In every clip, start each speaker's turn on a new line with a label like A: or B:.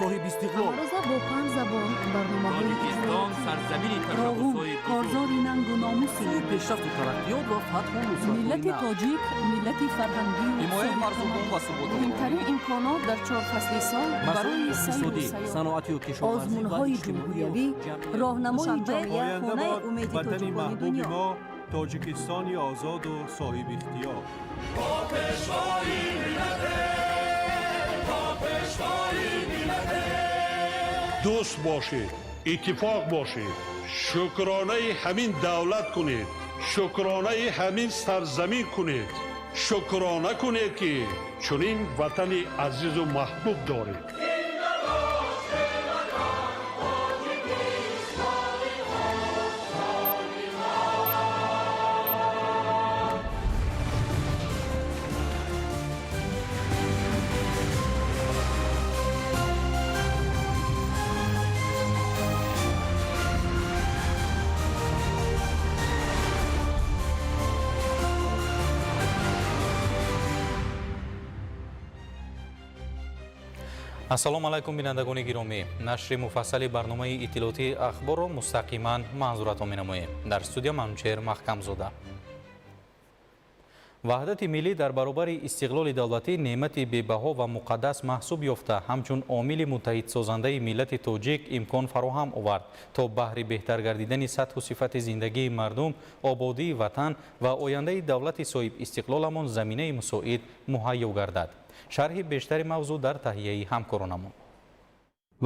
A: Соҳибистиқлол.
B: Ҳамарӯза бо панҷ забон барномаҳои
C: Тоҷикистон сарзамини
D: Роғун
C: ташаббусҳои бузург.
D: Корзори нангу номуси
A: Сӯи пешрафту тараққиёт ва фатҳу нусратҳои
D: миллати
A: нав.
D: тоҷик, миллати фарҳангию
C: Ҳимояи марзубум ва суботу
B: Муҳимтарин имконот дар чор фасли сол
A: Масоили
D: барои сайру
A: иқтисодӣ,
D: сайёҳат.
A: саноатию кишоварзӣ ва
D: Озмунҳои
A: иҷтимоию
D: ҷумҳуриявӣ,
A: ҷамъиятӣ.
D: роҳнамои
E: Душанбе,
D: ҷомеа,
F: Оянда
E: хонаи
F: бод
E: умеди
F: ватани
E: тоҷикони
F: маҳбуби
E: дунё.
F: мо, Тоҷикистони озоду соҳибихтиёр.
G: Дӯст бошед, иттифоқ бошед, шукронаи ҳамин давлат кунед, шукронаи ҳамин сарзамин кунед, шукрона кунед, ки чунин ватани азизу маҳбуб доред.
H: Ассалому алайкум, бинандагони гиромӣ! Нашри муфассали барномаи иттилоотии Ахборро мустақиман манзуратон менамоем. Дар студия Манучеҳр Маҳкамзода. Ваҳдати миллӣ дар баробари истиқлоли давлатӣ неъмати бебаҳо ва муқаддас маҳсуб ёфта, ҳамчун омили муттаҳидсозандаи миллати тоҷик имкон фароҳам овард, то баҳри беҳтар гардидани сатҳу сифати зиндагии мардум, ободии ватан ва ояндаи давлати соҳибистиқлоламон заминаи мусоид муҳайё гардад. Шарҳи бештари мавзӯъ дар таҳияи ҳамкоронамон.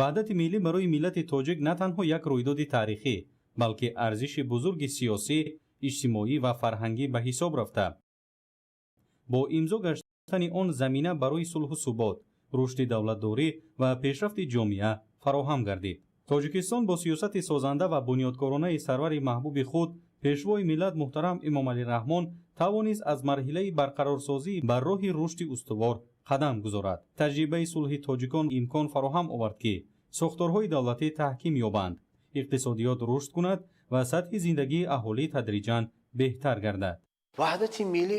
I: Ваҳдати миллӣ барои миллати тоҷик на танҳо як рӯйдоди таърихӣ, балки арзиши бузурги сиёсӣ, иҷтимоӣ ва фарҳангӣ ба ҳисоб рафта, бо имзо гаштани он замина барои сулҳу субот, рушди давлатдорӣ ва пешрафти ҷомеа фароҳам гардид. Тоҷикистон бо сиёсати созанда ва бунёдкоронаи сарвари маҳбуби худ, Пешвои миллат муҳтарам Эмомалӣ Раҳмон, тавонист аз марҳилаи барқарорсозӣ бар роҳи рушди устувор қадам гузорад. Таҷрибаи сулҳи тоҷикон имкон фароҳам овард, ки сохторҳои давлатӣ таҳким ёбанд, иқтисодиёт рушд кунад ва сатҳи зиндагии аҳолӣ тадриҷан беҳтар гардад.
J: Ваҳдати миллӣ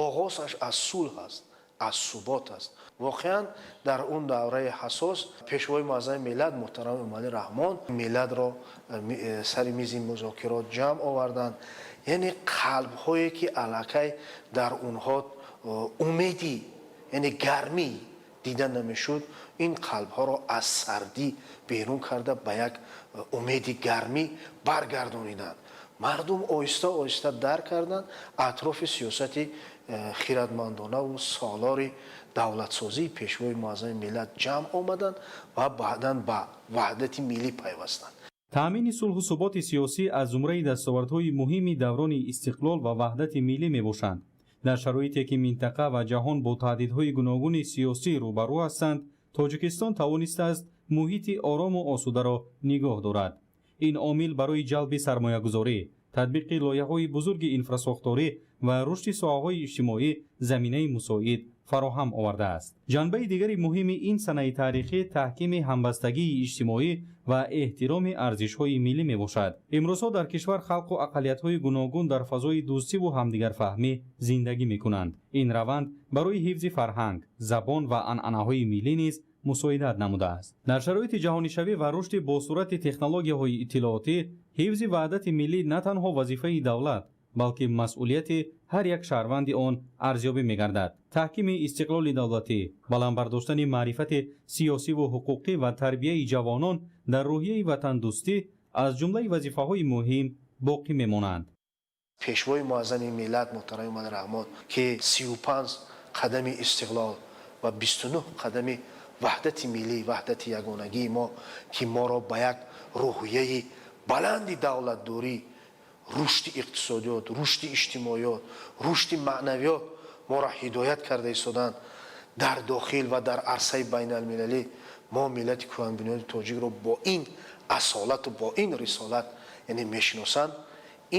J: оғозаш аз сулҳ аст, аз субот аст. Воқеан, дар он давраи ҳассос Пешвои муаззами миллат муҳтарам Эмомалӣ Раҳмон миллатро сари мизи музокирот ҷамъ оварданд, яъне қалбҳое ки аллакай дар онҳо умеди, яъне гармӣ дида намешуд, ин қалбҳоро аз сардӣ берун карда, ба як умеди гармӣ баргардониданд. Мардум оҳиста оҳиста дарк карданд, атрофи сиёсати хирадмандонаву солори давлатсозии Пешвои муаззами миллат ҷамъ омаданд ва баъдан ба ваҳдати миллӣ пайвастанд.
I: Таъмини сулҳу суботи сиёсӣ аз зумраи дастовардҳои муҳими даврони истиқлол ва ваҳдати миллӣ мебошанд. Дар шароите ки минтақа ва ҷаҳон бо таҳдидҳои гуногуни сиёсӣ рӯбарӯ ҳастанд, Тоҷикистон тавонистааст муҳити орому осударо нигоҳ дорад. Ин омил барои ҷалби сармоягузорӣ, татбиқи лоиҳаҳои бузурги инфрасохторӣ ва рушди соҳаҳои иҷтимоӣ заминаи мусоид фароҳам овардааст. Ҷанбаи дигари муҳими ин санаи таърихӣ таҳкими ҳамбастагии иҷтимоӣ ва эҳтироми арзишҳои миллӣ мебошад. Имрӯзҳо дар кишвар халқу ақаллиятҳои гуногун дар фазои дӯстиву ҳамдигарфаҳмӣ зиндагӣ мекунанд. Ин раванд барои ҳифзи фарҳанг, забон ва анъанаҳои миллӣ низ мусоидат намудааст. Дар шароити ҷаҳонишавӣ ва рушди босуръати технологияҳои иттилоотӣ ҳифзи ваҳдати миллӣ на танҳо вазифаи давлат, балки масъулияти ҳар як шаҳрванди он арзёбӣ мегардад. Таҳкими истиқлоли давлатӣ, баланд бардоштани маърифати сиёсиву ҳуқуқӣ ва тарбияи ҷавонон дар рӯҳияи ватандӯстӣ аз ҷумлаи вазифаҳои муҳим боқӣ мемонанд.
J: Пешвои муаззами миллат муҳтарам Эмомалӣ Раҳмон, ки 35 қадами истиқлол ва 29 қадами ваҳдати миллӣ, ваҳдати ягонагии мо, ки моро ба як рӯҳияи баланди давлатдорӣ, рушди иқтисодиёт, рушди иҷтимоиёт, рушди маънавиёт моро ҳидоят карда истоданд, дар дохил ва дар арсаи байналмилалӣ мо миллати кӯҳанбунёди тоҷикро бо ин асолату бо ин рисолат, яъне, мешиносанд.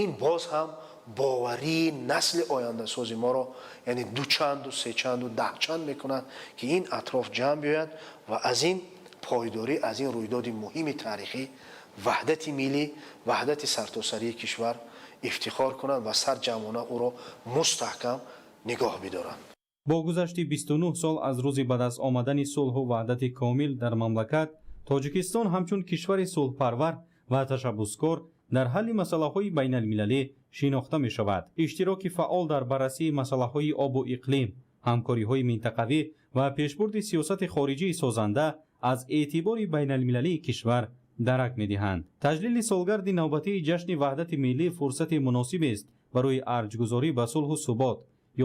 J: Ин боз ҳам боварии насли ояндасози моро, яъне, дучанду, сечанду, даҳчанд мекунад, ки ин атроф ҷамъ биёянд ва аз ин пойдорӣ, аз ин рӯйдоди муҳими таърихӣ, ваҳдати миллӣ, ваҳдати сартосарии кишвар ифтихор кунанд ва сарҷамъона ӯро мустаҳкам нигоҳ бидоранд.
I: Бо гузашти 29 сол аз рӯзи ба даст омадани сулҳу ваҳдати комил дар мамлакат, Тоҷикистон ҳамчун кишвари сулҳпарвар ва ташаббускор дар ҳалли масъалаҳои байналмилалӣ шинохта мешавад. Иштироки фаъол дар баррасии масъалаҳои обу иқлим, ҳамкориҳои минтақавӣ ва пешбурди сиёсати хориҷии созанда аз эътибори байналмилалии кишвар дарак медиҳанд. Таҷлили солгарди навбатии ҷашни ваҳдати миллӣ фурсати муносибест барои арҷгузорӣ ба сулҳу субот,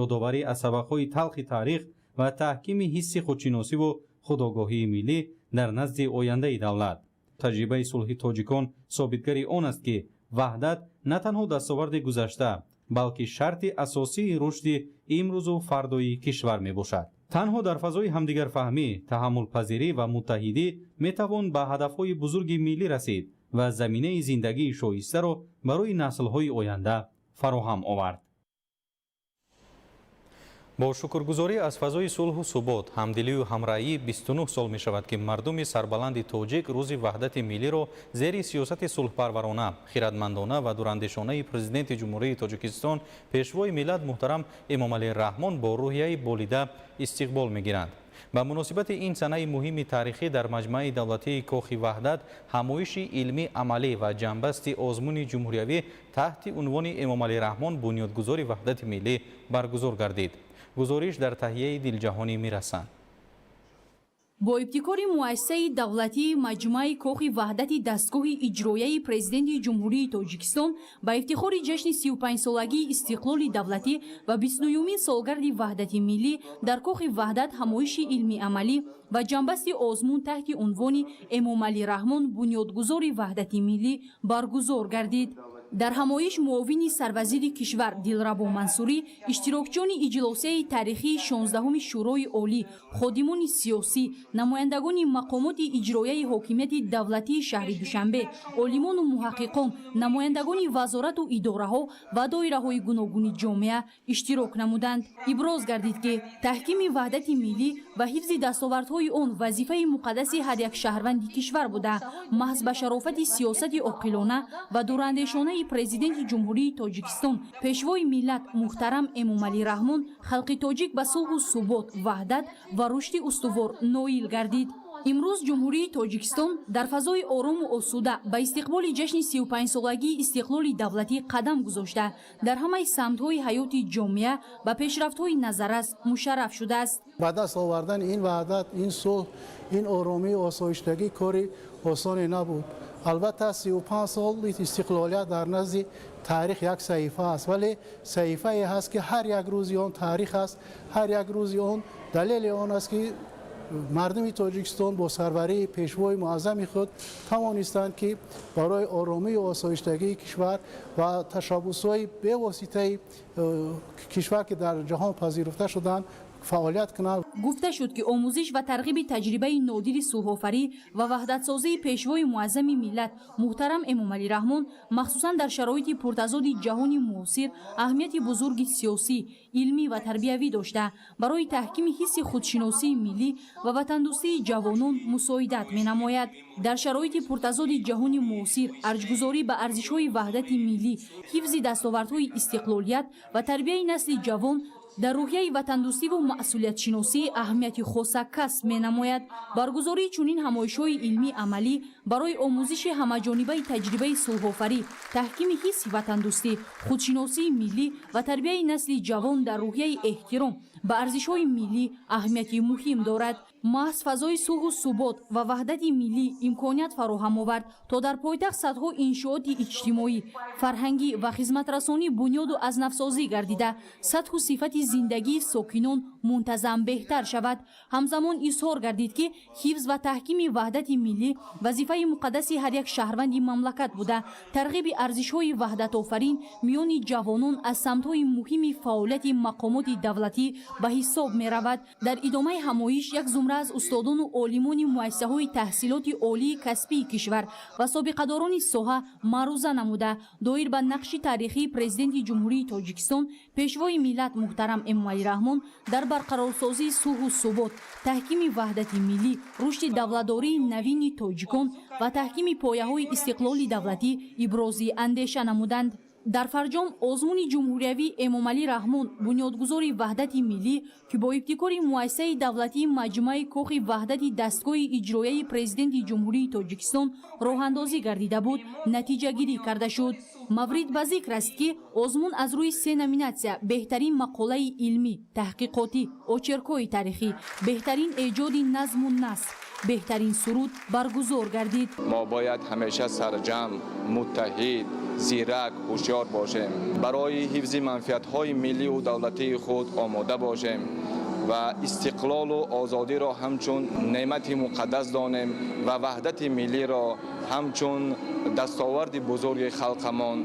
I: ёдоварӣ аз сабақҳои талхи таърих ва таҳкими ҳисси худшиносиву худогоҳии миллӣ дар назди ояндаи давлат. Таҷрибаи сулҳи тоҷикон собитгари он аст, ки ваҳдат на танҳо дастоварди гузашта, балки шарти асосии рушди имрӯзу фардои кишвар мебошад. Танҳо дар фазои ҳамдигарфаҳмӣ, таҳаммулпазирӣ ва муттаҳидӣ метавон ба ҳадафҳои бузурги миллӣ расид ва заминаи зиндагии шоистаро барои наслҳои оянда фароҳам овард. Бо шукргузорӣ аз фазои сулҳу субот, ҳамдилию ҳамраӣ 29 сол мешавад, ки мардуми сарбаланди тоҷик рӯзи ваҳдати миллиро зери сиёсати сулҳпарварона, хиратмандона ва дурандешонаи Президенти Ҷумҳурии Тоҷикистон, Пешвои миллат муҳтарам Эмомалӣ Раҳмон бо рӯҳияи болида истиқбол мегиранд. Ба муносибати ин санаи муҳими таърихӣ дар Маҷмааи давлатии Кохи Ваҳдат ҳамоиши илмӣ амалӣ ва ҷамъбасти озмуни ҷумҳуриявӣ таҳти унвони «Эмомалӣ Раҳмон бунёдгузори ваҳдати миллӣ» баргузор гардид. Гузориш дар таҳияи Дилҷаҳонӣ Мирасан.
D: Бо ибтикори муассисаи давлатии Маҷмӯаи Кохи Ваҳдати дастгоҳи иҷрояи Президенти Ҷумҳурии Тоҷикистон ба ифтихори ҷашни 35-солагии истиқлоли давлатӣ ва 29-юмин солгарди ваҳдати миллӣ дар Кохи Ваҳдат ҳамоиши илмӣ-амалӣ ва ҷамъбасти озмун таҳти унвони «Эмомалӣ Раҳмон бунёдгузори ваҳдати миллӣ» баргузор гардид. Дар ҳамоиш муовини сарвазири кишвар Дилрабо Мансурӣ, иштирокчиёни иҷлосияи таърихии 16-уми Шӯрои Олӣ, ходимони сиёсӣ, намояндагони мақомоти иҷрояи ҳокимияти давлатии шаҳри Душанбе, олимону муҳаққиқон, намояндагони вазорату идораҳо ва доираҳои гуногуни ҷомеа иштирок намуданд. Иброз гардид, ки таҳкими ваҳдати миллӣ ва ҳифзи дастовардҳои он вазифаи муқаддаси ҳар як шаҳрванди кишвар буда, маҳз ба шарофати сиёсати оқилона ва дурандешонаи Президенти Ҷумҳурии Тоҷикистон, Пешвои миллат муҳтарам Эмомалӣ Раҳмон халқи тоҷик ба сулҳу субот, ваҳдат ва рушди устувор ноил гардид. Имрӯз Ҷумҳурии Тоҷикистон дар фазои орому осуда ба истиқболи ҷашни 35-солагии истиқлоли давлатӣ қадам гузошта, дар ҳамаи самтҳои ҳаёти ҷомеа ба пешрафтҳои назаррас мушарраф шудааст.
E: Ба даст овардани ин ваҳдат, ин сулҳ, ин оромию осоиштагӣ кори осоне набуд. Албатта, 35 соли истиқлолият дар назди таърих як саҳифа аст, вале саҳифае ҳаст, ки ҳар як рӯзи он таърих аст, ҳар як рӯзи он далели он аст, ки мардуми Тоҷикистон бо сарварии Пешвои муаззами худ тавонистанд, ки барои оромию осоиштагии кишвар ва ташаббусҳои бевоситаи кишвар, ки дар ҷаҳон пазируфта шуданд, фаъолият кунанд.
D: Гуфта шуд, ки омӯзиш ва тарғиби таҷрибаи нодири сулҳофарӣ ва ваҳдатсозии Пешвои муаззами миллат муҳтарам Эмомалӣ Раҳмон, махсусан дар шароити пуртазоди ҷаҳони муосир, аҳамияти бузурги сиёсӣ, илмӣ ва тарбиявӣ дошта, барои таҳкими ҳисси худшиносии миллӣ ва ватандӯстии ҷавонон мусоидат менамояд. Дар шароити пуртазоди ҷаҳони муосир арҷгузорӣ ба арзишҳои ваҳдати миллӣ, ҳифзи дастовардҳои истиқлолият ва тарбияи насли ҷавон дар рӯҳияи ватандӯстиву масъулиятшиносӣ аҳамияти хоса касб менамояд. Баргузории чунин ҳамоишҳои илмӣ амалӣ барои омӯзиши ҳамаҷонибаи таҷрибаи сулҳофарӣ, таҳкими ҳисси ватандӯстӣ, худшиносии миллӣ ва тарбияи насли ҷавон дар рӯҳияи эҳтиром ба арзишҳои миллӣ аҳамияти муҳим дорад. Маҳз фазои сулҳу субот ва ваҳдати миллӣ имконият фароҳам овард, то дар пойтахт садҳо иншооти иҷтимоӣ, фарҳангӣ ва хизматрасонӣ бунёду аз навсозӣ гардида, сатҳу сифати зиндагии сокинон мунтазам беҳтар шавад. Ҳамзамон изҳор гардид, ки ҳифз ва таҳкими ваҳдати миллӣ вазифаи муқаддаси ҳар як шаҳрванди мамлакат буда, тарғиби арзишҳои ваҳдатофарин миёни ҷавонон аз самтҳои муҳими фаъолияти мақомоти давлатӣ ба ҳисоб меравад. Дар идомаи ҳамоиш як зумра аз устодону олимони муассисаҳои таҳсилоти олии касбии кишвар ва собиқадорони соҳа маъруза намуда, доир ба нақши таърихии Президенти Ҷумҳурии Тоҷикистон, Пешвои миллат муҳтарам Эмомалӣ Раҳмон дар барқарорсозии сулҳу субот, таҳкими ваҳдати миллӣ, рушди давлатдории навини тоҷикон ва таҳкими пояҳои истиқлоли давлатӣ ибрози андеша намуданд. Дар фарҷом озмуни ҷумҳуриявии Эмомалӣ Раҳмон, бунёдгузори ваҳдати миллӣ, ки бо ибтикори муассисаи давлатии маҷмӯаи Кохи Ваҳдати дастгоҳи иҷроияи Президенти Ҷумҳурии Тоҷикистон роҳандозӣ гардида буд, натиҷагирӣ карда шуд. Маврид ба зикр аст, ки озмун аз рӯи се номинатсия: беҳтарин мақолаи илмӣ таҳқиқотӣ, очеркҳои тарихӣ, беҳтарин эҷоди назму наср, беҳтарин суруд баргузор гардид.
K: Мо бояд ҳамеша сарҷамъ, муттаҳид, зирак, ҳушёр бошем, барои ҳифзи манфиатҳои миллию давлатии худ омода бошем ва истиқлолу озодиро ҳамчун неъмати муқаддас донем ва ваҳдати миллиро ҳамчун дастоварди бузурги халқамон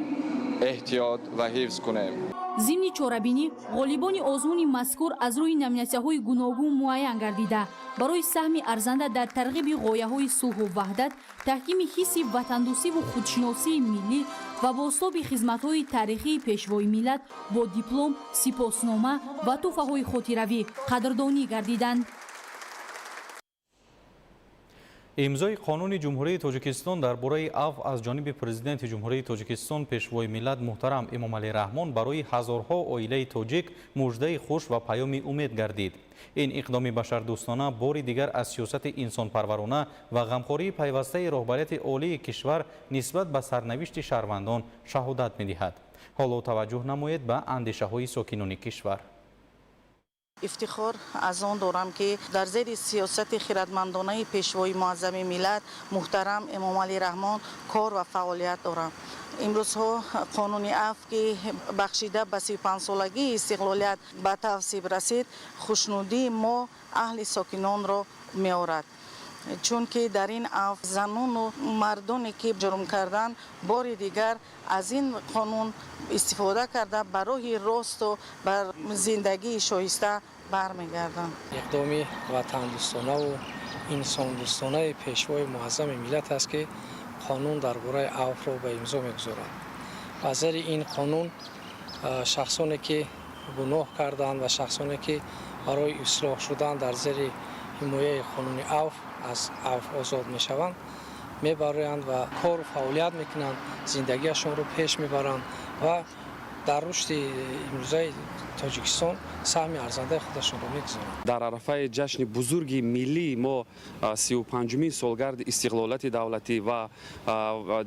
K: эҳтиёт ва ҳифз кунем.
D: Зимни чорабинӣ ғолибони озмуни мазкур аз рӯи номинатсияҳои гуногун муайян гардида, барои саҳми арзанда дар тарғиби ғояҳои сулҳу ваҳдат, таҳкими ҳисси ватандӯстиву худшиносии миллӣ ва бозтоби хизматҳои таърихии Пешвои миллат бо диплом, сипоснома ва тӯҳфаҳои хотиравӣ қадрдонӣ гардиданд.
H: Имзои қонуни Ҷумҳурии Тоҷикистон дар бораи афв аз ҷониби Президенти Ҷумҳурии Тоҷикистон, Пешвои миллат муҳтарам Эмомалӣ Раҳмон барои ҳазорҳо оилаи тоҷик муждаи хуш ва паёми умед гардид. Ин иқдоми башардӯстона бори дигар аз сиёсати инсонпарварона ва ғамхории пайвастаи роҳбарияти олии кишвар нисбат ба сарнавишти шаҳрвандон шаҳодат медиҳад. Ҳоло таваҷҷӯҳ намоед ба андешаҳои сокинони кишвар.
L: Ифтихор аз он дорам, ки дар зери сиёсати хирадмандонаи Пешвои муаззами миллат муҳтарам Эмомалӣ Раҳмон кор ва фаъолият дорам. Имрӯзҳо қонуни афв, ки бахшида ба 35-солагии истиқлолият ба тавсиб расид, хушнудии мо аҳли сокинонро меорад, чунки дар ин афв занону мардоне, ки ҷурм карданд, бори дигар аз ин қонун истифода карда, ба роҳи росту бар зиндагии шоиста бармегарданд.
M: Иқдоми ватандӯстонаву инсондӯстонаи Пешвои муаззами миллат аст, ки қонун дар бораи афвро ба имзо мегузорад. Ба зери ин қонун шахсоне, ки гуноҳ карданд, ва шахсоне, ки барои ислоҳ шудан дар зери ҳимояи қонуни афв аз афв озод мешаванд, мебароянд ва кору фаъолият мекунанд, зиндагиашонро пеш мебаранд ва дар рушди имрӯзаи Тоҷикистон саҳми арзандаи худашонро мегузоранд.
N: Дар арафаи ҷашни бузурги миллии мо, 35-умин солгарди истиқлолияти давлатӣ ва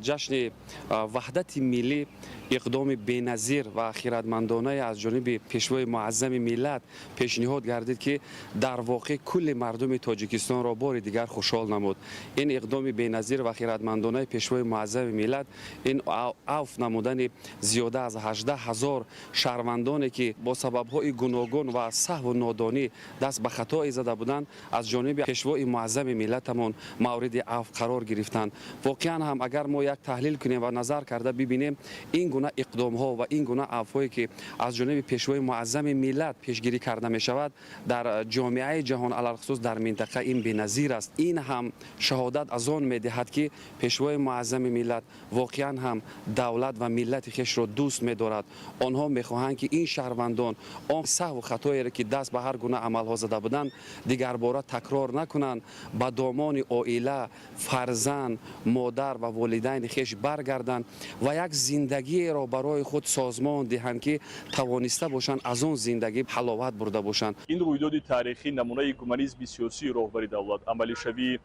N: ҷашни ваҳдати миллӣ, иқдоми беназир ва хирадмандонае аз ҷониби Пешвои муаззами миллат пешниҳод гардид, ки дар воқеъ кулли мардуми Тоҷикистонро бори дигар хушҳол намуд. Ин иқдоми беназир ва хирадмандонаи Пешвои муаззами миллат ин афв намудани зиёда аз 18 ҳазор шаҳрвандоне, ки бо сабабҳои гуногун ва саҳву нодонӣ даст ба хатое зада буданд, аз ҷониби Пешвои муаззами миллатамон мавриди афв қарор гирифтанд. Воқеан ҳам, агар мо як таҳлил кунем ва назар карда бибинем, ин гуна иқдомҳо ва ин гуна афвҳое, ки аз ҷониби Пешвои муаззами миллат пешгирӣ карда мешавад, дар ҷомеаи ҷаҳон, алалхусус дар минтақа, ин беназир аст. Ин ҳам шаҳодат аз он медиҳад, ки Пешвои муаззами миллат воқеан ҳам давлат ва миллати хешро дӯст медорад. Онҳо мехоҳанд, ки ин шаҳрвандон он саҳву хатоеро, ки даст ба ҳар гуна амалҳо зада буданд, дигарбора такрор накунанд, ба домони оила, фарзанд, модар ва волидайни хеш баргарданд ва як зиндагиеро барои худ созмон диҳанд, ки тавониста бошанд аз он зиндагӣ ҳаловат бурда бошанд.
O: Ин рӯйдоди таърихӣ намунаи гуманизми сиёсии роҳбари давлат, амалишавии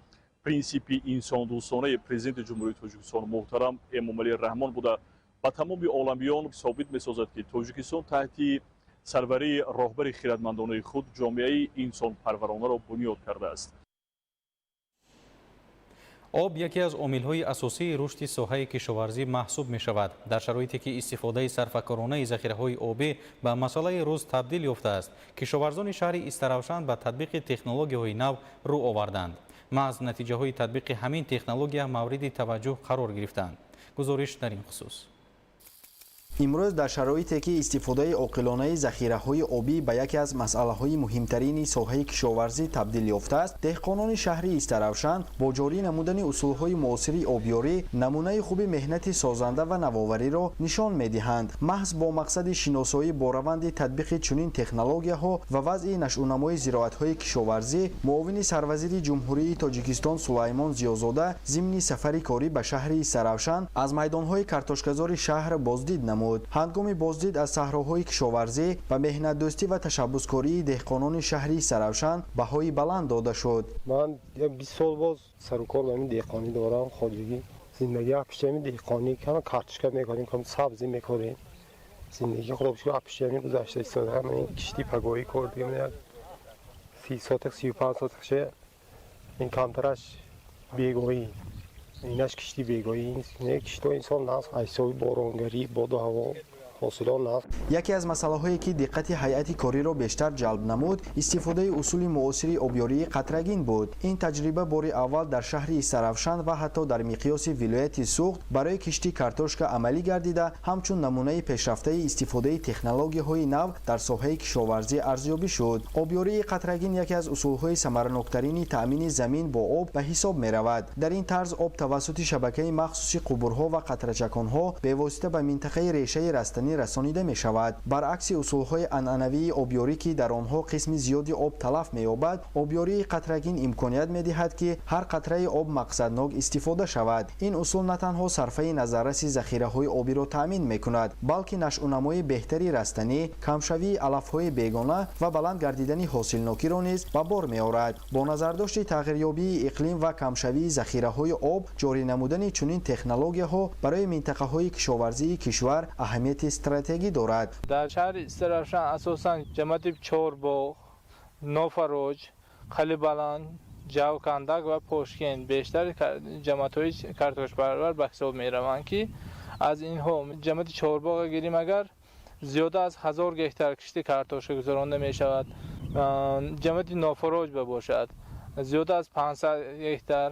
O: принсипи инсондӯстонаи Президенти Ҷумҳурии Тоҷикистон муҳтарам Эмомалӣ Раҳмон буда, ба тамоми оламиён собит месозад, ки Тоҷикистон таҳти сарварии роҳбари хирадмандонаи худ ҷомеаи инсонпарваронаро бунёд кардааст.
H: Об яке аз омилҳои асосии рушди соҳаи кишоварзӣ маҳсуб мешавад. Дар шароите ки истифодаи сарфакоронаи захираҳои обӣ ба масъалаи рӯз табдил ёфтааст, кишоварзони шаҳри Истаравшан ба татбиқи технологияҳои нав рӯ оварданд. Маҳз натиҷаҳои татбиқи ҳамин технология мавриди таваҷҷӯҳ қарор гирифтаанд. Гузориш дар ин хусус.
P: Имрӯз, дар шароите ки истифодаи оқилонаи захираҳои обӣ ба яке аз масъалаҳои муҳимтарини соҳаи кишоварзӣ табдил ёфтааст, деҳқонони шаҳри Истаравшан бо ҷорӣ намудани усулҳои муосири обёрӣ намунаи хуби меҳнати созанда ва навовариро нишон медиҳанд. Маҳз бо мақсади шиносоӣ бо раванди татбиқи чунин технологияҳо ва вазъи нашъунамои зироатҳои кишоварзӣ, муовини сарвазири Ҷумҳурии Тоҷикистон Сулаймон Зиёзода зимни сафари корӣ ба шаҳри Истаравшан аз майдонҳои картошказори шаҳр боздид намуд. намуд. Ҳангоми боздид аз саҳроҳои кишоварзӣ ба меҳнатдӯстӣ ва ташаббускории деҳқонони шаҳри Истаравшан баҳои баланд дода шуд.
Q: Ман 20 сол боз сарукор ба ҳамин деҳқонӣ дорам, хоҷагӣ зиндагӣ апишами деҳқонӣ, кам картошка мекорем, кам сабзӣ мекорем. Зиндагӣ худо шукр апишами гузашта истода. Ин кишти пагоҳӣ кор дигам 30 сотих, 35 сотихше, ин камтараш бегоҳӣ, инаш кишти бегоҳӣ. Киштҳо инсон наст, аз ҳисоби боронгарӣ, боду ҳаво ҳосилон наст.
P: Яке аз масъалаҳое, ки диққати ҳайати кориро бештар ҷалб намуд, истифодаи усули муосири обёрии қатрагин буд. Ин таҷриба бори аввал дар шаҳри Истаравшан ва ҳатто дар миқёси вилояти Суғд барои кишти картошка амалӣ гардида, ҳамчун намунаи пешрафтаи истифодаи технологияҳои нав дар соҳаи кишоварзӣ арзёбӣ шуд. Обёрии қатрагин яке аз усулҳои самараноктарини таъмини замин бо об ба ҳисоб меравад. Дар ин тарз об тавассути шабакаи махсуси қубурҳо ва қатрачаконҳо бевосита ба минтақаи решаи растанӣ расонида мешавад. Баръакси усулҳои анъанавии обёрӣ, ки дар онҳо қисми зиёди об талаф меёбад, обёрии қатрагин имконият медиҳад, ки ҳар қатраи об мақсаднок истифода шавад. Ин усул на танҳо сарфаи назарраси захираҳои обиро таъмин мекунад, балки нашъунамои беҳтари растанӣ, камшавии алафҳои бегона ва баланд гардидани ҳосилнокиро низ ба бор меорад. Бо назардошти тағйирёбии иқлим ва камшавии захираҳои об, ҷорӣ намудани чунин технологияҳо барои минтақаҳои кишоварзии кишвар аҳамияти стратегӣ дорад.
R: Дар шаҳри Истаравшан асосан ҷамоати Чорбоғ, Нофароҷ, Қалибаланд, Ҷавкандак ва Пошкент бештар ҷамоатҳои картошпарвар ба ҳисоб мераванд, ки аз инҳо ҷамоати Чорбоғ гирим, агар зиёда аз 1000 гектар кишти картошка гузаронда мешавад. Ҷамоати Нофароҷ бошад зиёда аз 500 гектар,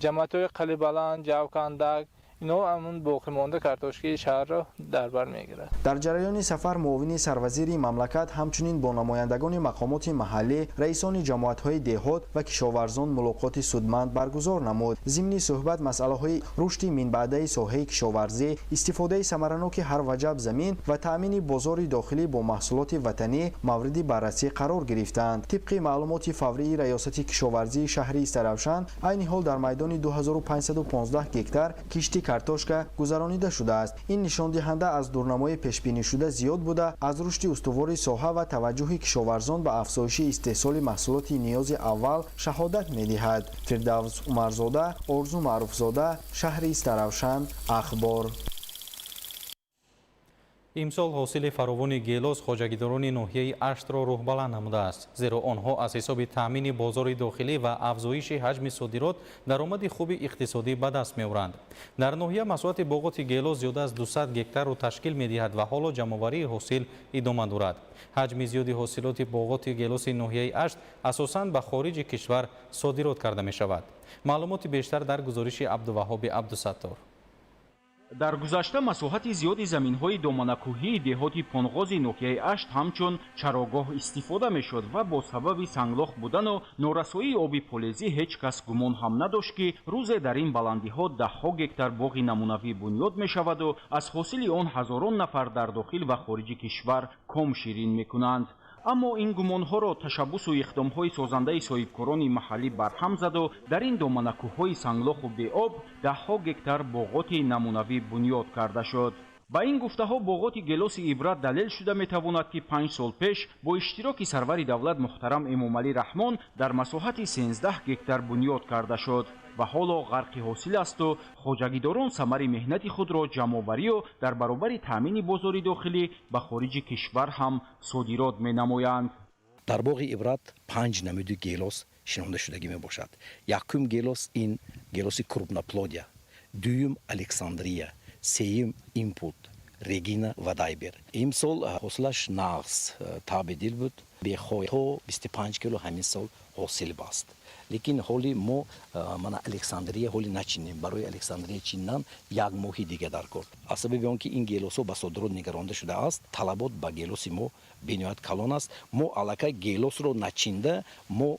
R: ҷамоатҳои Қалибаланд, Ҷавкандак, инҳо ҳамун боқимонда картошкаи шаҳрро дар бар мегирад.
P: Дар ҷараёни сафар муовини сарвазири мамлакат ҳамчунин бо намояндагони мақомоти маҳаллӣ, раисони ҷамоатҳои деҳот ва кишоварзон мулоқоти судманд баргузор намуд. Зимни суҳбат масъалаҳои рушди минбаъдаи соҳаи кишоварзӣ, истифодаи самараноки ҳар ваҷаб замин ва таъмини бозори дохилӣ бо маҳсулоти ватанӣ мавриди баррасӣ қарор гирифтанд. Тибқи маълумоти фаврии раёсати кишоварзии шаҳри Истаравшан, айни ҳол дар майдони 2515 гектар кишти картошка гузаронида шудааст. Ин нишондиҳанда аз дурнамои пешбинишуда зиёд буда, аз рушди устувори соҳа ва таваҷҷӯҳи кишоварзон ба афзоиши истеҳсоли маҳсулоти ниёзи аввал шаҳодат медиҳад. Фирдавс Умарзода, Орзу Маъруфзода, шаҳри Истаравшан, Ахбор.
H: Имсол ҳосили фаровони гелос хоҷагидорони ноҳияи Аштро рӯҳбаланд намудааст, зеро онҳо аз ҳисоби таъмини бозори дохилӣ ва афзоиши ҳаҷми содирот даромади хуби иқтисодӣ ба даст меоранд. Дар ноҳия масоҳати боғоти гелос зиёда аз 200 гектарро ташкил медиҳад ва ҳоло ҷамъоварии ҳосил идома дорад. Ҳаҷми зиёди ҳосилоти боғоти гелоси ноҳияи Ашт асосан ба хориҷи кишвар содирот карда мешавад. Маълумоти бештар дар гузориши Абдуваҳоби Абдусаттор.
S: Дар гузашта масоҳати зиёди заминҳои доманакӯҳии деҳоти Понғози ноҳияи Ашт ҳамчун чарогоҳ истифода мешуд ва бо сабаби санглох будану норасоии оби полезӣ ҳеҷ кас гумон ҳам надошт, ки рӯзе дар ин баландиҳо даҳҳо гектар боғи намунавӣ бунёд мешаваду аз ҳосили он ҳазорон нафар дар дохил ва хориҷи кишвар ком ширин мекунанд. Аммо ин гумонҳоро ташаббусу иқдомҳои созандаи соҳибкорони маҳаллӣ барҳам заду дар ин доманакӯҳҳои санглоху беоб даҳҳо гектар боғоти намунавӣ бунёд карда шуд. Ба ин гуфтаҳо боғоти гелоси Ибрат далел шуда метавонад, ки 5 сол пеш бо иштироки сарвари давлат муҳтарам Эмомалӣ Раҳмон дар масоҳати 13 гектар бунёд карда шуд ва ҳоло ғарқи ҳосил асту хоҷагидорон самари меҳнати худро ҷамъоварию дар баробари таъмини бозори дохилӣ ба хориҷи кишвар ҳам содирот менамоянд.
T: Дар боғи Ибрат 5 намуди гелос шинонда шудагӣ мебошад. Якум гелос ин гелоси крупноплодия, дуюм Александрия, сеюм Импут, Регина ва Дайбер. Имсол ҳосилаш нағз таби дил буд, бехой то 25 кило ҳамин сол ҳосил баст. Лекин ҳоли мо мана Александрия ҳоли начинем. Барои Александрия чиндан як моҳи дига дар кор. Аз сабаби он ки ин гелосҳо ба содирот нигаронда шудааст, талабот ба гелоси мо бениҳоят калон аст. Мо аллакай гелосро начинда мо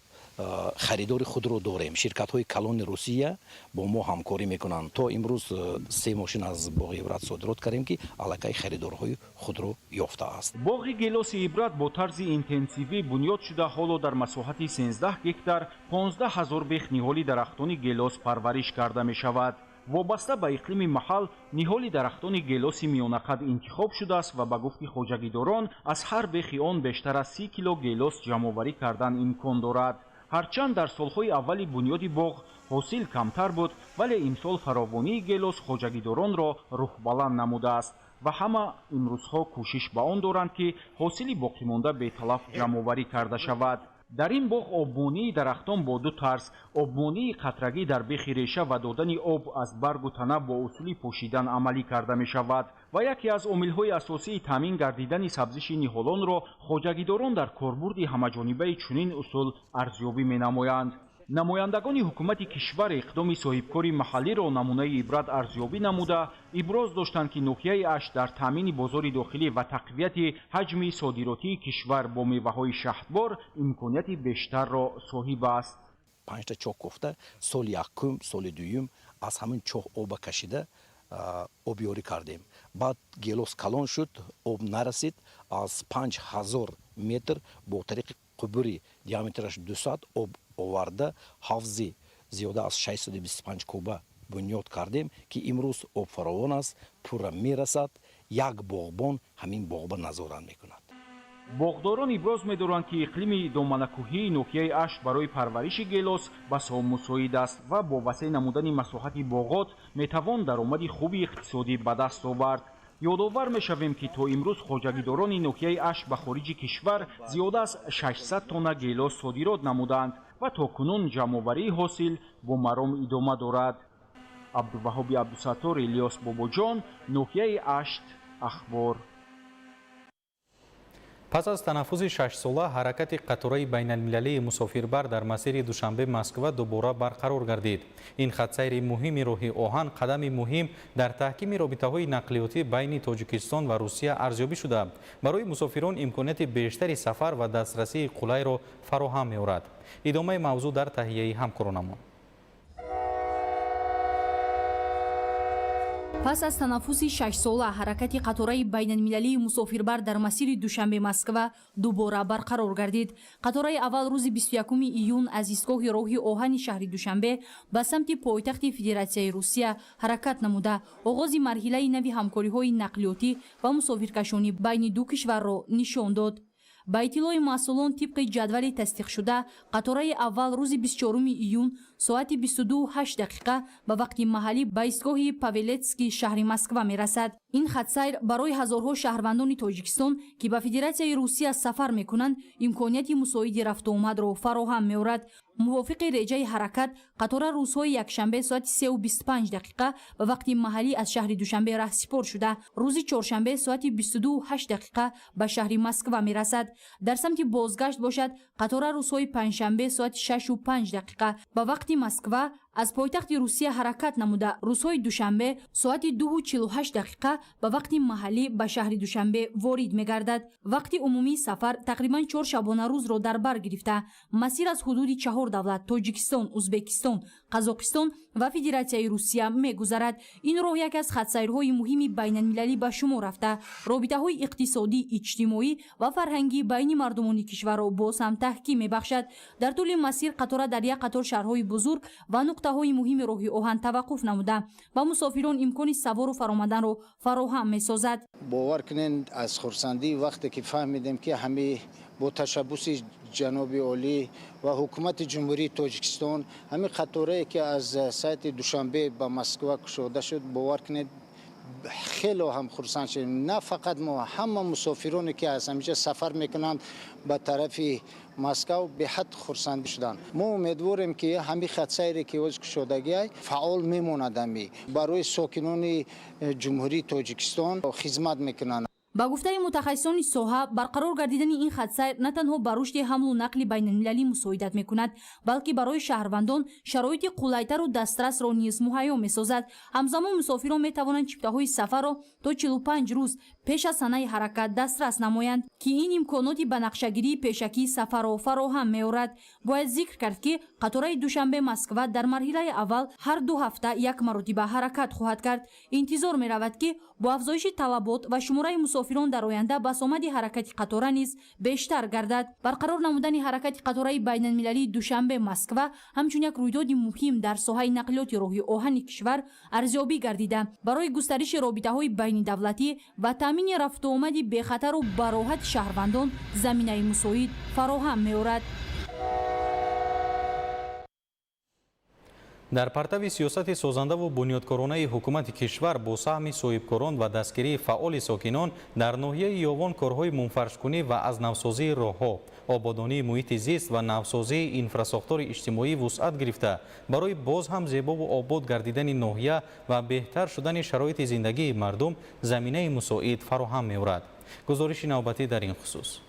T: харидори худро дорем. Ширкатҳои калони Русия бо мо ҳамкорӣ мекунанд. То имрӯз 3 мошин аз боғи Ибрат содирот кардем, ки аллакай харидорҳои худро ёфтааст.
S: Боғи гелоси Ибрат бо тарзи интенсивӣ бунёд шуда, ҳоло дар масоҳати 13 гектар 15 000 бех ниҳоли дарахтони гелос парвариш карда мешавад. Вобаста ба иқлими маҳал ниҳоли дарахтони гелоси миёнақад интихоб шудааст ва ба гуфти хоҷагидорон аз ҳар бехи он бештар аз 30 кило гелос ҷамъоварӣ кардан имкон дорад. Ҳарчанд дар солҳои аввали бунёди боғ ҳосил камтар буд, вале имсол фаровонии гелос хоҷагидоронро рӯҳбаланд намудааст ва ҳама имрӯзҳо кӯшиш ба он доранд, ки ҳосили боқимонда беталаф ҷамъоварӣ карда шавад. Дар ин боғ обмонии дарахтон бо ду тарз: обмонии қатрагӣ дар бехи реша ва додани об аз баргу тана бо усули пошидан амалӣ карда мешавад ва яке аз омилҳои асосии таъмин гардидани сабзиши ниҳолонро хоҷагидорон дар корбурди ҳамаҷонибаи чунин усул арзёбӣ менамоянд. Намояндагони ҳукумати кишвар иқдоми соҳибкори маҳаллиро намунаи ибрат арзёбӣ намуда, иброз доштанд, ки ноҳияи Ашт дар таъмини бозори дохилӣ ва тақвияти ҳаҷми содиротии кишвар бо меваҳои шаҳдбор имконияти бештарро соҳиб аст.
T: Панҷта чоҳ кофта, соли якум, соли дуюм аз ҳамин чоҳ оба кашида обёрӣ кардем. Баъд гелос калон шуд, об нарасид, аз 5000 метр бо тариқи қубури диаметраш 200 об оварда, ҳавзи зиёда аз 625 куба бунёд кардем, ки имрӯз об фаровон аст, пурра мерасад. Як боғбон ҳамин боғба назорат мекунад.
S: Боғдорон иброз медоранд, ки иқлими доманакӯҳии ноҳияи Ашт барои парвариши гелос басо мусоид аст ва бо васеъ намудани масоҳати боғот метавон даромади хуби иқтисодӣ ба даст овард. Ёдовар мешавем, ки то имрӯз хоҷагидорони ноҳияи Ашт ба хориҷи кишвар зиёда аз 600 тонна гелос содирот намуданд ва то кунун ҷамъоварии ҳосил бо маром идома дорад. Абдуваҳоби Абдусаттор, Илёс Бобоҷон, ноҳияи Ашт, Ахбор.
H: Пас аз танаффуси шашсола ҳаракати қатораи байналмилалии мусофирбар дар масири Душанбе-Москва дубора барқарор гардид. Ин хатсайри муҳими роҳи оҳан қадами муҳим дар таҳкими робитаҳои нақлиётӣ байни Тоҷикистон ва Русия арзёбӣ шуда, барои мусофирон имконияти бештари сафар ва дастрасии қулайро фароҳам меорад. Идомаи мавзӯъ дар таҳияи ҳамкоронамон.
D: Пас аз танаффуси шашсола ҳаракати қатораи байналмилалии мусофирбар дар масири Душанбе-Москва дубора барқарор гардид. Қатораи аввал рӯзи 21 июн аз истгоҳи роҳи оҳани шаҳри Душанбе ба самти пойтахти Федератсияи Русия ҳаракат намуда, оғози марҳилаи нави ҳамкориҳои нақлиётӣ ва мусофиркашонӣ байни ду кишварро нишон дод. Ба иттилои масъулон, тибқи ҷадвали тасдиқшуда, қатораи аввал рӯзи 24 июн соати 22:08 дақиқа ба вақти маҳаллӣ ба истгоҳи Павелецкий шаҳри Москва мерасад. Ин хатсайр барои ҳазорҳо шаҳрвандони Тоҷикистон, ки ба Федератсияи Русия сафар мекунанд, имконияти мусоиди рафтуомадро фароҳам меорад. Мувофиқи реҷаи ҳаракат, қатора рӯзҳои якшанбе соати 3:25 дақиқа ба вақти маҳаллӣ аз шаҳри Душанбе раҳсипор шуда, рӯзи чоршанбе соати 22:08 дақиқа ба шаҳри Москва мерасад. Дар самти бозгашт бошад, қатора рӯзҳои панҷшанбе соати 6:05 дақиқа ба вақти Москва аз пойтахти Русия ҳаракат намуда, рӯзҳои душанбе соати 2:48 дақиқа ба вақти маҳаллӣ ба шаҳри Душанбе ворид мегардад. Вақти умумии сафар тақрибан 4 шабонарӯзро дар бар гирифта, масир аз ҳудуди 4 давлат Тоҷикистон, Узбекистон, Қазоқистон ва Федератсияи Русия мегузарад. Ин роҳ яке аз хатсайрҳои муҳими байналмилалӣ ба шумор рафта, робитаҳои иқтисодӣ, иҷтимоӣ ва фарҳангӣ байни мардумони кишварро боз ҳам таҳким мебахшад. Дар тӯли масир қатора дар як қатор шаҳрҳои бузург ва нуқтаҳои муҳими роҳи оҳан таваққуф намуда ва мусофирон имкони савору фаромаданро фароҳам месозад.
U: Бовар кунед, аз хурсандӣ вақте ки фаҳмидем, ки ҳамаи бо ташаббуси ҷаноби олӣ ва ҳукумати Ҷумҳурии Тоҷикистон ҳамин қаторае ки аз сайти Душанбе ба Москва кушода шуд, бовар кунед, хело ҳам хурсанд шудем. На фақат мо, ҳама мусофироне ки аз ҳаминҷа сафар мекунанд ба тарафи Москва, беҳад хурсанд шуданд. Мо умедворем, ки ҳамин хатсайре ки ҳоз кушодагиай фаъол мемонад, ҳами барои сокинони Ҷумҳурии Тоҷикистон хизмат мекунанд.
D: Ба гуфтаи мутахассисони соҳа, барқарор гардидани ин хатсайр на танҳо ба рушди ҳамлу нақли байналмилалӣ мусоидат мекунад, балки барои шаҳрвандон шароити қулайтару дастрасро низ муҳайё месозад. Ҳамзамон мусофирон метавонанд чиптаҳои сафарро то 45 рӯз пеш аз санаи ҳаракат дастрас намоянд, ки ин имконоти ба нақшагирии пешакии сафарро фароҳам меорад. Бояд зикр кард, ки Қатораи Душанбе Москва дар марҳилаи аввал ҳар 2 ҳафта як маротиба ҳаракат хоҳад кард. Интизор меравад, ки бо афзоиши талабот ва шумораи мусофирон дар оянда басомади ҳаракати қатора низ бештар гардад. Барқарор намудани ҳаракати қатораи байналмилалии Душанбе Москва ҳамчун як рӯйдоди муҳим дар соҳаи нақлиёти роҳи оҳани кишвар арзёбӣ гардида, барои густариши робитаҳои байнидавлатӣ ва таъмини рафтуомади бехатару бароҳати шаҳрвандон заминаи мусоид фароҳам меорад.
H: Дар партави сиёсати созандаву бунёдкоронаи ҳукумати кишвар бо саҳми соҳибкорон ва дастгирии фаъоли сокинон дар ноҳияи Ёвон корҳои мунфаршкунӣ ва аз навсозии роҳҳо, ободонии муҳити зист ва навсозии инфрасохтори иҷтимоӣ вусъат гирифта, барои боз ҳам зебову обод гардидани ноҳия ва беҳтар шудани шароити зиндагии мардум заминаи мусоид фароҳам меорад. Гузориши навбатӣ дар ин хусус.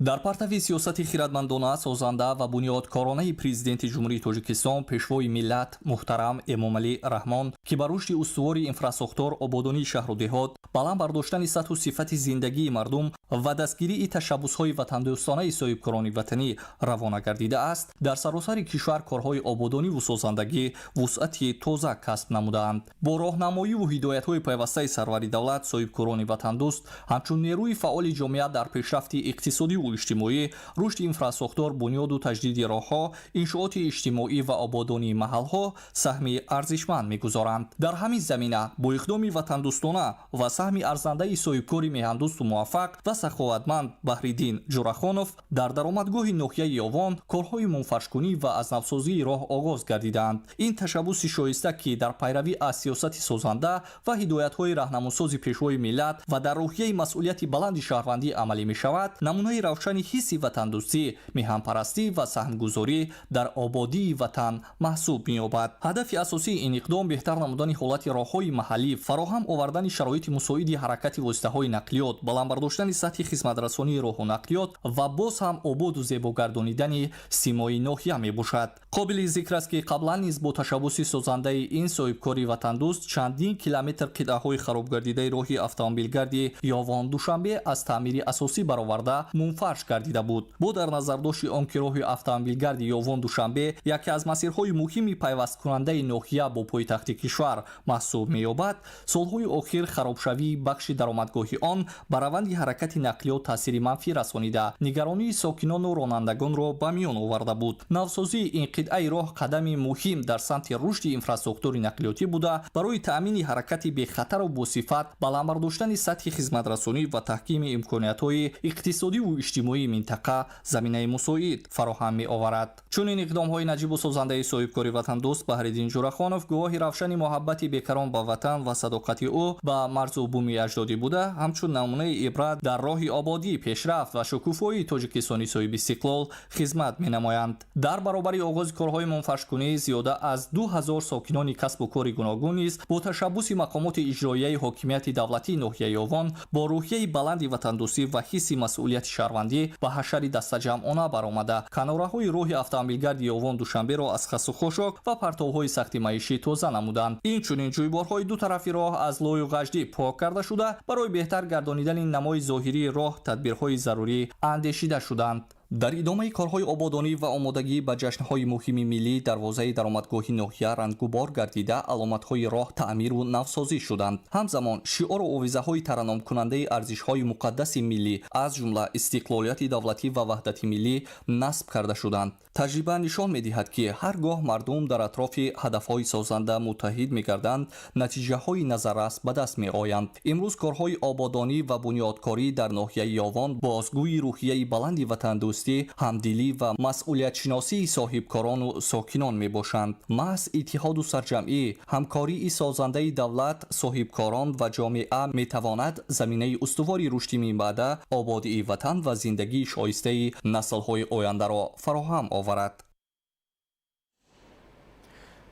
C: Дар партави сиёсати хирадмандона, созанда ва бунёдкоронаи Президенти Ҷумҳурии Тоҷикистон, Пешвои миллат муҳтарам Эмомалӣ Раҳмон, ки ба рушди устувори инфрасохтор, ободонии шаҳру деҳот, баланд бардоштани сатҳу сифати зиндагии мардум ва дастгирии ташаббусҳои ватандӯстонаи соҳибкорони ватанӣ равона гардидааст, дар саросари кишвар корҳои ободониву созандагӣ вусъати тоза касб намудаанд. Бо роҳнамоиву ҳидоятҳои пайвастаи сарвари давлат, соҳибкорони ватандӯст ҳамчун нерӯи фаъоли ҷомеа дар пешрафти иқтисодиву иҷтимоӣ, рушди инфрасохтор, бунёду таҷдиди роҳҳо, иншооти иҷтимоӣ ва ободонии маҳалҳо саҳми арзишманд мегузоранд. Дар ҳамин замина бо иқдоми ватандӯстона ва саҳми арзандаи соҳибкори меҳандӯсту муваффақ ва саховатманд Баҳриддин Ҷурахонов дар даромадгоҳи ноҳияи Ёвон корҳои мунфаршкунӣ ва аз навсозии роҳ оғоз гардидаанд. Ин ташаббуси шоиста, ки дар пайравӣ аз сиёсати созанда ва ҳидоятҳои раҳнамосози Пешвои миллат ва дар рӯҳияи масъулияти баланди шаҳрвандӣ амалӣ мешавад, намунаи равшани ҳисси ватандӯстӣ, меҳанпарастӣ ва саҳмгузорӣ дар ободии ватан маҳсуб меёбад. Ҳадафи асосии ин иқдом беҳтар намудани ҳолати роҳҳои маҳаллӣ, фароҳам овардани шароити мусоиди ҳаракати воситаҳои нақлиёт, баланд бардоштани сатҳи хизматрасонии роҳу нақлиёт ва боз ҳам ободу зебогардонидани симои ноҳия мебошад. Қобили зикр аст, ки қаблан низ бо ташаббуси созандаи ин соҳибкори ватандӯст чандин километр қитъаҳои харобгардидаи роҳи автомобилгарди Ёвон Душанбе аз таъмири асосӣ бароварда мунфарш гардида буд. Бо дар назардошти он ки роҳи автомобилгарди Ёвон Душанбе яке аз масирҳои муҳими пайвасткунандаи ноҳия бо пойтахти кишвар маҳсуб меёбад, солҳои охир харобшавии бахши даромадгоҳи он ба раванди ҳаракати нақлиёт таъсири манфӣ расонида, нигаронии сокинону ронандагонро ба миён оварда буд. Навсозии ин қитъаи роҳ қадами муҳим дар самти рушди инфрасохтори нақлиётӣ буда, барои таъмини ҳаракати бехатару босифат, баланд бардоштани сатҳи хизматрасонӣ ва таҳкими имкониятҳои иқтисодиву иҷтимоии минтақа заминаи мусоид фароҳам меоварад. Чунин иқдомҳои наҷибу созандаи соҳибкори ватандӯст Баҳриддин Ҷурахонов гувоҳи равшани муҳаббати бекарон ба ватан ва садоқати ӯ ба марзу буми аҷдодӣ буда, ҳамчун намунаи ибрат дар роҳи ободӣ, пешрафт ва шукуфоии Тоҷикистони соҳиби истиқлол хизмат менамоянд. Дар баробари оғози корҳои мунфаршкунӣ зиёда аз 2000 сокинони касбу кори гуногун низ бо ташаббуси мақомоти иҷроияи ҳокимияти давлатии ноҳияи Ёвон бо рӯҳияи баланди ватандӯстӣ ва ҳисси масъулияти шаҳрвандӣ ба ҳашари дастаҷамъона баромада, канораҳои роҳи автомобилгарди Ёвон Душанберо аз хасу хошок ва партовҳои сахти маишӣ тоза намуданд. Инчунин ҷӯйборҳои ду тарафи роҳ аз лою ғаждӣ пок карда шуда, барои беҳтар гардонидани намои зоҳирии роҳ тадбирҳои зарурӣ андешида шуданд. Дар идомаи корҳои ободонӣ ва омодагӣ ба ҷашнҳои муҳими миллӣ дарвозаи даромадгоҳи ноҳия ранггубор гардида, аломатҳои роҳ таъмиру навсозӣ шуданд. Ҳамзамон шиору овезаҳои тараномкунандаи арзишҳои муқаддаси миллӣ, аз ҷумла истиқлолияти давлатӣ ва ваҳдати миллӣ насб карда шуданд. Таҷриба нишон медиҳад, ки ҳар гоҳ мардум дар атрофи ҳадафҳои созанда муттаҳид мегарданд, натиҷаҳои назаррас ба даст меоянд. Имрӯз корҳои ободонӣ ва бунёдкорӣ дар ноҳияи Ёвон бозгӯи рӯҳияи баланди ватандӯстӣ, ҳамдилӣ ва масъулиятшиносии соҳибкорону сокинон мебошанд. Маҳз иттиҳоду сарҷамъӣ, ҳамкории созандаи давлат, соҳибкорон ва ҷомеа метавонад заминаи устувори рушди минбаъда, ободии ватан ва зиндагии шоистаи наслҳои ояндаро фароҳам оварад.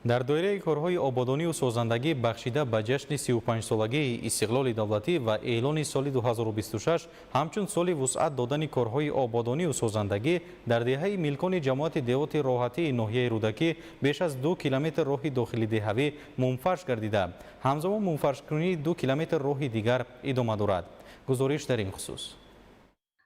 H: Дар доираи корҳои ободонию созандагӣ бахшида ба ҷашни 35-солагии истиқлоли давлатӣ ва эълони соли 2026 ҳамчун соли вусъат додани корҳои ободонию созандагӣ дар деҳаи Милкони ҷамоати деҳоти Роҳатии ноҳияи Рӯдакӣ беш аз 2 километр роҳи дохили деҳавӣ мунфарш гардида, ҳамзамон мунфаршкунии 2 километр роҳи дигар идома дорад. Гузориш дар ин хусус.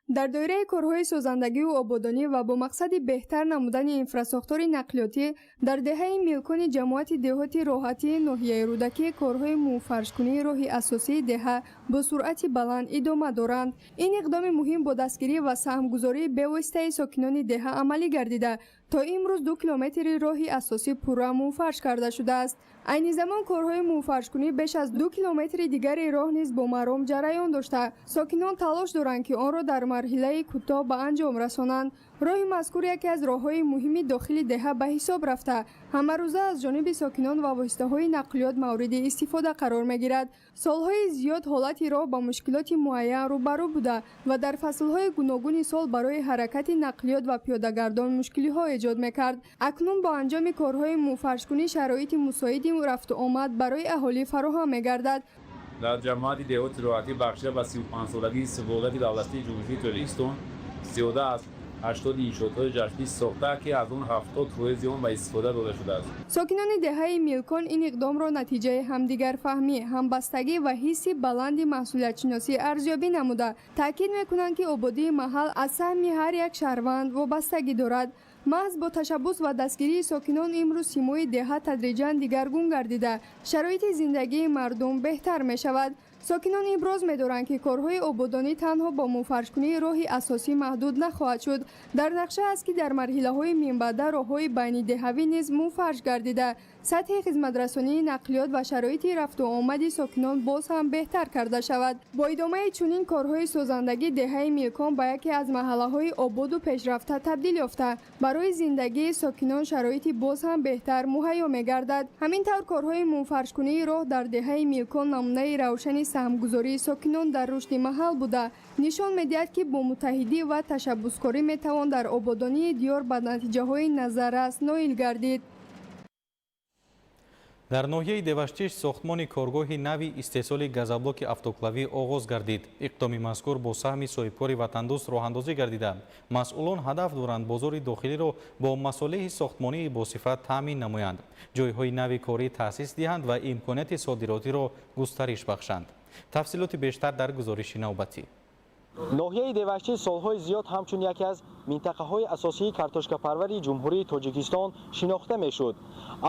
B: Дар доираи корҳои созандагиву ободонӣ ва бо мақсади беҳтар намудани инфрасохтори нақлиётӣ дар деҳаи Милкони ҷамоати деҳоти Роҳатии ноҳияи Рӯдакӣ корҳои муфаршкунии роҳи асосии деҳа бо суръати баланд идома доранд. Ин иқдоми муҳим бо дастгирӣ ва саҳмгузории бевоситаи сокинони деҳа амалӣ гардида, то имрӯз 2 километри роҳи асосӣ пурра муфарш карда шудааст. Айни замон корҳои муфаршкунӣ беш аз 2 километри дигари роҳ низ бо маром ҷараён дошта, сокинон талош доранд, ки онро дар марҳилаи кӯтоҳ ба анҷом расонанд. Роҳи мазкур яке аз роҳҳои муҳими дохили деҳа ба ҳисоб рафта, ҳамарӯза аз ҷониби сокинон ва воситаҳои нақлиёт мавриди истифода қарор мегирад. Солҳои зиёд ҳолати роҳ ба мушкилоти муайян рӯбарӯ буда ва дар фаслҳои гуногуни сол барои ҳаракати нақлиёт ва пиёдагардон мушкилиҳо эҷод мекард. Акнун бо анҷоми корҳои муфаршкунӣ шароити мусоиди рафтуомад барои аҳолӣ фароҳам мегардад.
V: Дар ҷамоати деҳоти Роҳатӣ бахшида ба 35-солагии истиқлолияти давлатии Ҷумҳурии Тоҷикистон зиёда аз 80 иншоотҳои ҷашнӣ сохта, ки аз он 70% он ба истифода дода шудааст.
B: Сокинони деҳаи Милкон ин иқдомро натиҷаи ҳамдигарфаҳмӣ, ҳамбастагӣ ва ҳисси баланди масъулиятшиносӣ арзёбӣ намуда, таъкид мекунанд, ки ободии маҳал аз саҳми ҳар як шаҳрванд вобастагӣ дорад. Маҳз бо ташаббус ва дастгирии сокинон имрӯз симои деҳа тадриҷан дигаргун гардида, шароити зиндагии мардум беҳтар мешавад. Сокинон иброз медоранд, ки корҳои ободонӣ танҳо бо муфаршкунии роҳи асосӣ маҳдуд нахоҳад шуд. Дар нақша аст, ки дар марҳилаҳои минбаъда роҳҳои байнидеҳавӣ низ муфарш гардида, сатҳи хизматрасонии нақлиёт ва шароити рафтуомади сокинон боз ҳам беҳтар карда шавад. Бо идомаи чунин корҳои созандагӣ деҳаи Милкон ба яке аз маҳаллаҳои ободу пешрафта табдил ёфта, барои зиндагии сокинон шароити боз ҳам беҳтар муҳайё мегардад. Ҳамин тавр корҳои муфаршкунии роҳ дар деҳаи Милкон намунаи равшани саҳмгузории сокинон дар рушди маҳал буда, нишон медиҳад, ки бо муттаҳидӣ ва ташаббускорӣ метавон дар ободонии диёр ба натиҷаҳои назаррас ноил гардид.
H: Дар ноҳияи Деваштич сохтмони коргоҳи нави истеҳсоли газоблоки автоклавӣ оғоз гардид. Иқдоми мазкур бо саҳми соҳибкори ватандӯст роҳандозӣ гардида, масъулон ҳадаф доранд бозори дохилиро бо масолеҳи сохтмонии босифат таъмин намоянд, ҷойҳои нави корӣ таъсис диҳанд ва имконияти содиротиро густариш бахшанд. Тафсилоти бештар дар гузориши навбатӣ.
W: Ноҳияи Деваштич солҳои зиёд ҳамчун яке аз минтақаҳои асосии картошкапарвари Ҷумҳурии Тоҷикистон шинохта мешуд.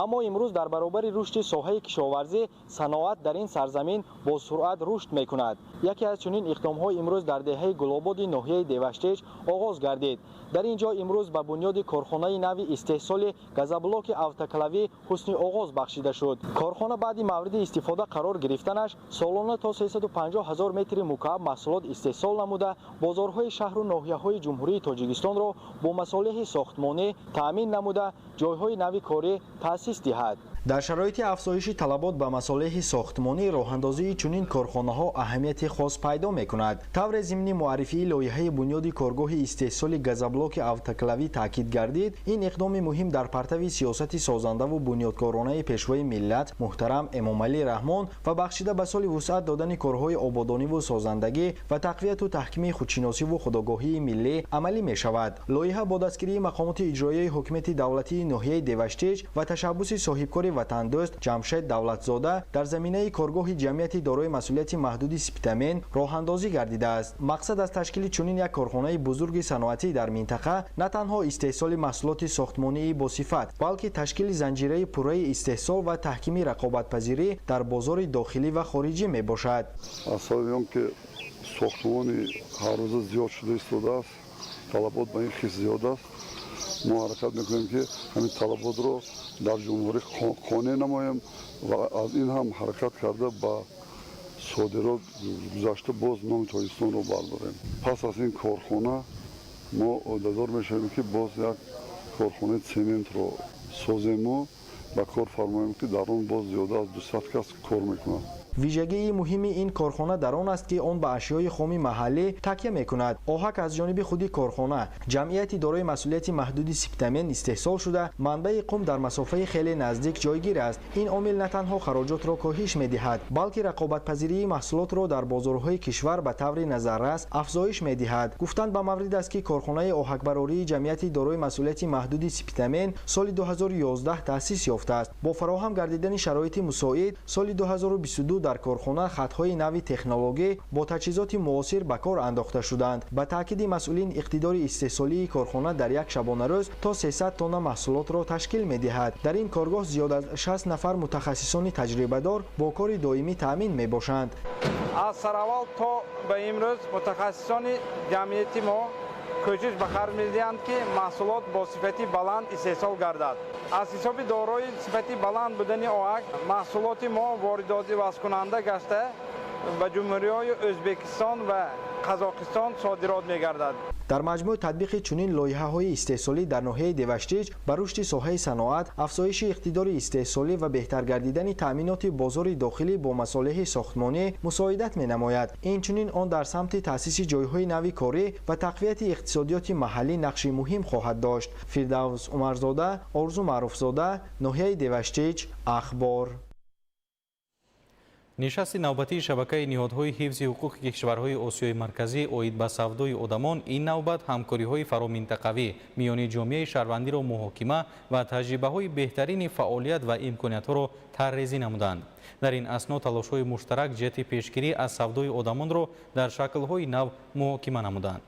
W: Аммо имрӯз дар баробари рушди соҳаи кишоварзӣ саноат дар ин сарзамин бо суръат рушд мекунад. Яке аз чунин иқдомҳо имрӯз дар деҳаи Гулободи ноҳияи Деваштич оғоз гардид. Дар ин ҷо имрӯз ба бунёди корхонаи нави истеҳсоли газоблоки автоклавӣ ҳусни оғоз бахшида шуд. Корхона баъди мавриди истифода қарор гирифтанаш солона то 350 ҳазор метри мукааб маҳсулот истеҳсол намуда, бозорҳои шаҳру ноҳияҳои Ҷумҳурии Тоҷикистонро бо масолеҳи сохтмонӣ таъмин намуда, ҷойҳои нави корӣ таъсис диҳад.
P: Дар шароити афзоиши талабот ба масолеҳи сохтмонӣ роҳандозии чунин корхонаҳо аҳамияти хос пайдо мекунад. Тавре зимни муаррифии лоиҳаи бунёди коргоҳи истеҳсоли газоблоки автоклавӣ таъкид гардид, ин иқдоми муҳим дар партави сиёсати созандаву бунёдкоронаи Пешвои миллат муҳтарам Эмомалӣ Раҳмон ва бахшида ба соли вусъат додани корҳои ободониву созандагӣ ва тақвияту таҳкими худшиносиву худогоҳии миллӣ амалӣ мешавад. Лоиҳа бо дастгирии мақомоти иҷроияи ҳукумати давлатии ноҳияи Деваштич ва ташаббуси соҳибкори ватандӯст Ҷамшед Давлатзода дар заминаи коргоҳи ҷамъияти дорои масъулияти маҳдуди Спитамен роҳандозӣ гардидааст. Мақсад аз ташкили чунин як корхонаи бузурги саноатӣ дар минтақа на танҳо истеҳсоли маҳсулоти сохтмонии босифат, балки ташкили занҷираи пурраи истеҳсол ва таҳкими рақобатпазирӣ дар бозори дохилӣ ва хориҷӣ мебошад.
X: Аз сабаби он ки сохтмони ҳаррӯза зиёд шуда истодааст, талабот ба ин хис зиёд аст, мо ҳаракат мекунем, ки ҳамин талаботро дар ҷумҳурӣ қонеъ намоем ва аз ин ҳам ҳаракат карда ба содирот гузашта боз номи Тоҷикистонро бардорем. Пас аз ин корхона мо ӯҳдадор мешавем, ки боз як корхонаи цементро созему ба кор фармоем, ки дар он боз зиёда аз 200 кас кор мекунад.
P: Вижагии муҳими ин корхона дар он аст, ки он ба ашёи хоми маҳаллӣ такя мекунад. Оҳак аз ҷониби худи корхона ҷамъияти дорои масъулияти маҳдуди Спитамен истеҳсол шуда, манбаи қум дар масофаи хеле наздик ҷойгир аст. Ин омил на танҳо хароҷотро коҳиш медиҳад, балки рақобатпазирии маҳсулотро дар бозорҳои кишвар ба таври назаррас афзоиш медиҳад. Гуфтан ба маврид аст, ки корхонаи оҳакбарории ҷамъияти дорои масъулияти маҳдуди Спитамен соли 2011 таъсис ёфтааст. Бо фароҳам гардидани шароити мусоид соли 2022 дар корхона хатҳои нави технологӣ бо таҷҳизоти муосир ба кор андохта шуданд. Ба таъкиди масъулин, иқтидори истеҳсолии корхона дар як шабонарӯз то 300 тонна маҳсулотро ташкил медиҳад. Дар ин коргоҳ зиёд аз 60 нафар мутахассисони таҷрибадор бо кори доимӣ таъмин мебошанд.
A: Аз сараввал то ба имрӯз мутахассисони ҷамъияти мо кӯшиш ба харҷ медиҳанд, ки маҳсулот бо сифати баланд истеҳсол гардад. Аз ҳисоби дорои сифати баланд будани оҳак, маҳсулоти мо воридотивазкунанда гашта, ба ҷумҳуриҳои Ӯзбекистон ва Қазоқистон содирот мегардад.
P: Дар маҷмӯъ, татбиқи чунин лоиҳаҳои истеҳсолӣ дар ноҳияи Деваштич ба рушди соҳаи саноат, афзоиши иқтидори истеҳсолӣ ва беҳтар гардидани таъминоти бозори дохилӣ бо масолеҳи сохтмонӣ мусоидат менамояд. Инчунин он дар самти таъсиси ҷойҳои нави корӣ ва тақвияти иқтисодиёти маҳаллӣ нақши муҳим хоҳад дошт. Фирдавс Умарзода, Орзу Маъруфзода, ноҳияи Деваштич, Ахбор.
H: Нишасти навбатии шабакаи ниҳодҳои ҳифзи ҳуқуқи кишварҳои Осиёи Марказӣ оид ба савдои одамон ин навбат ҳамкориҳои фароминтақавӣ миёни ҷомеаи шаҳрвандиро муҳокима ва таҷрибаҳои беҳтарини фаъолият ва имкониятҳоро тарҳрезӣ намуданд. Дар ин асно талошҳои муштарак ҷиҳати пешгирӣ аз савдои одамонро дар шаклҳои нав муҳокима намуданд.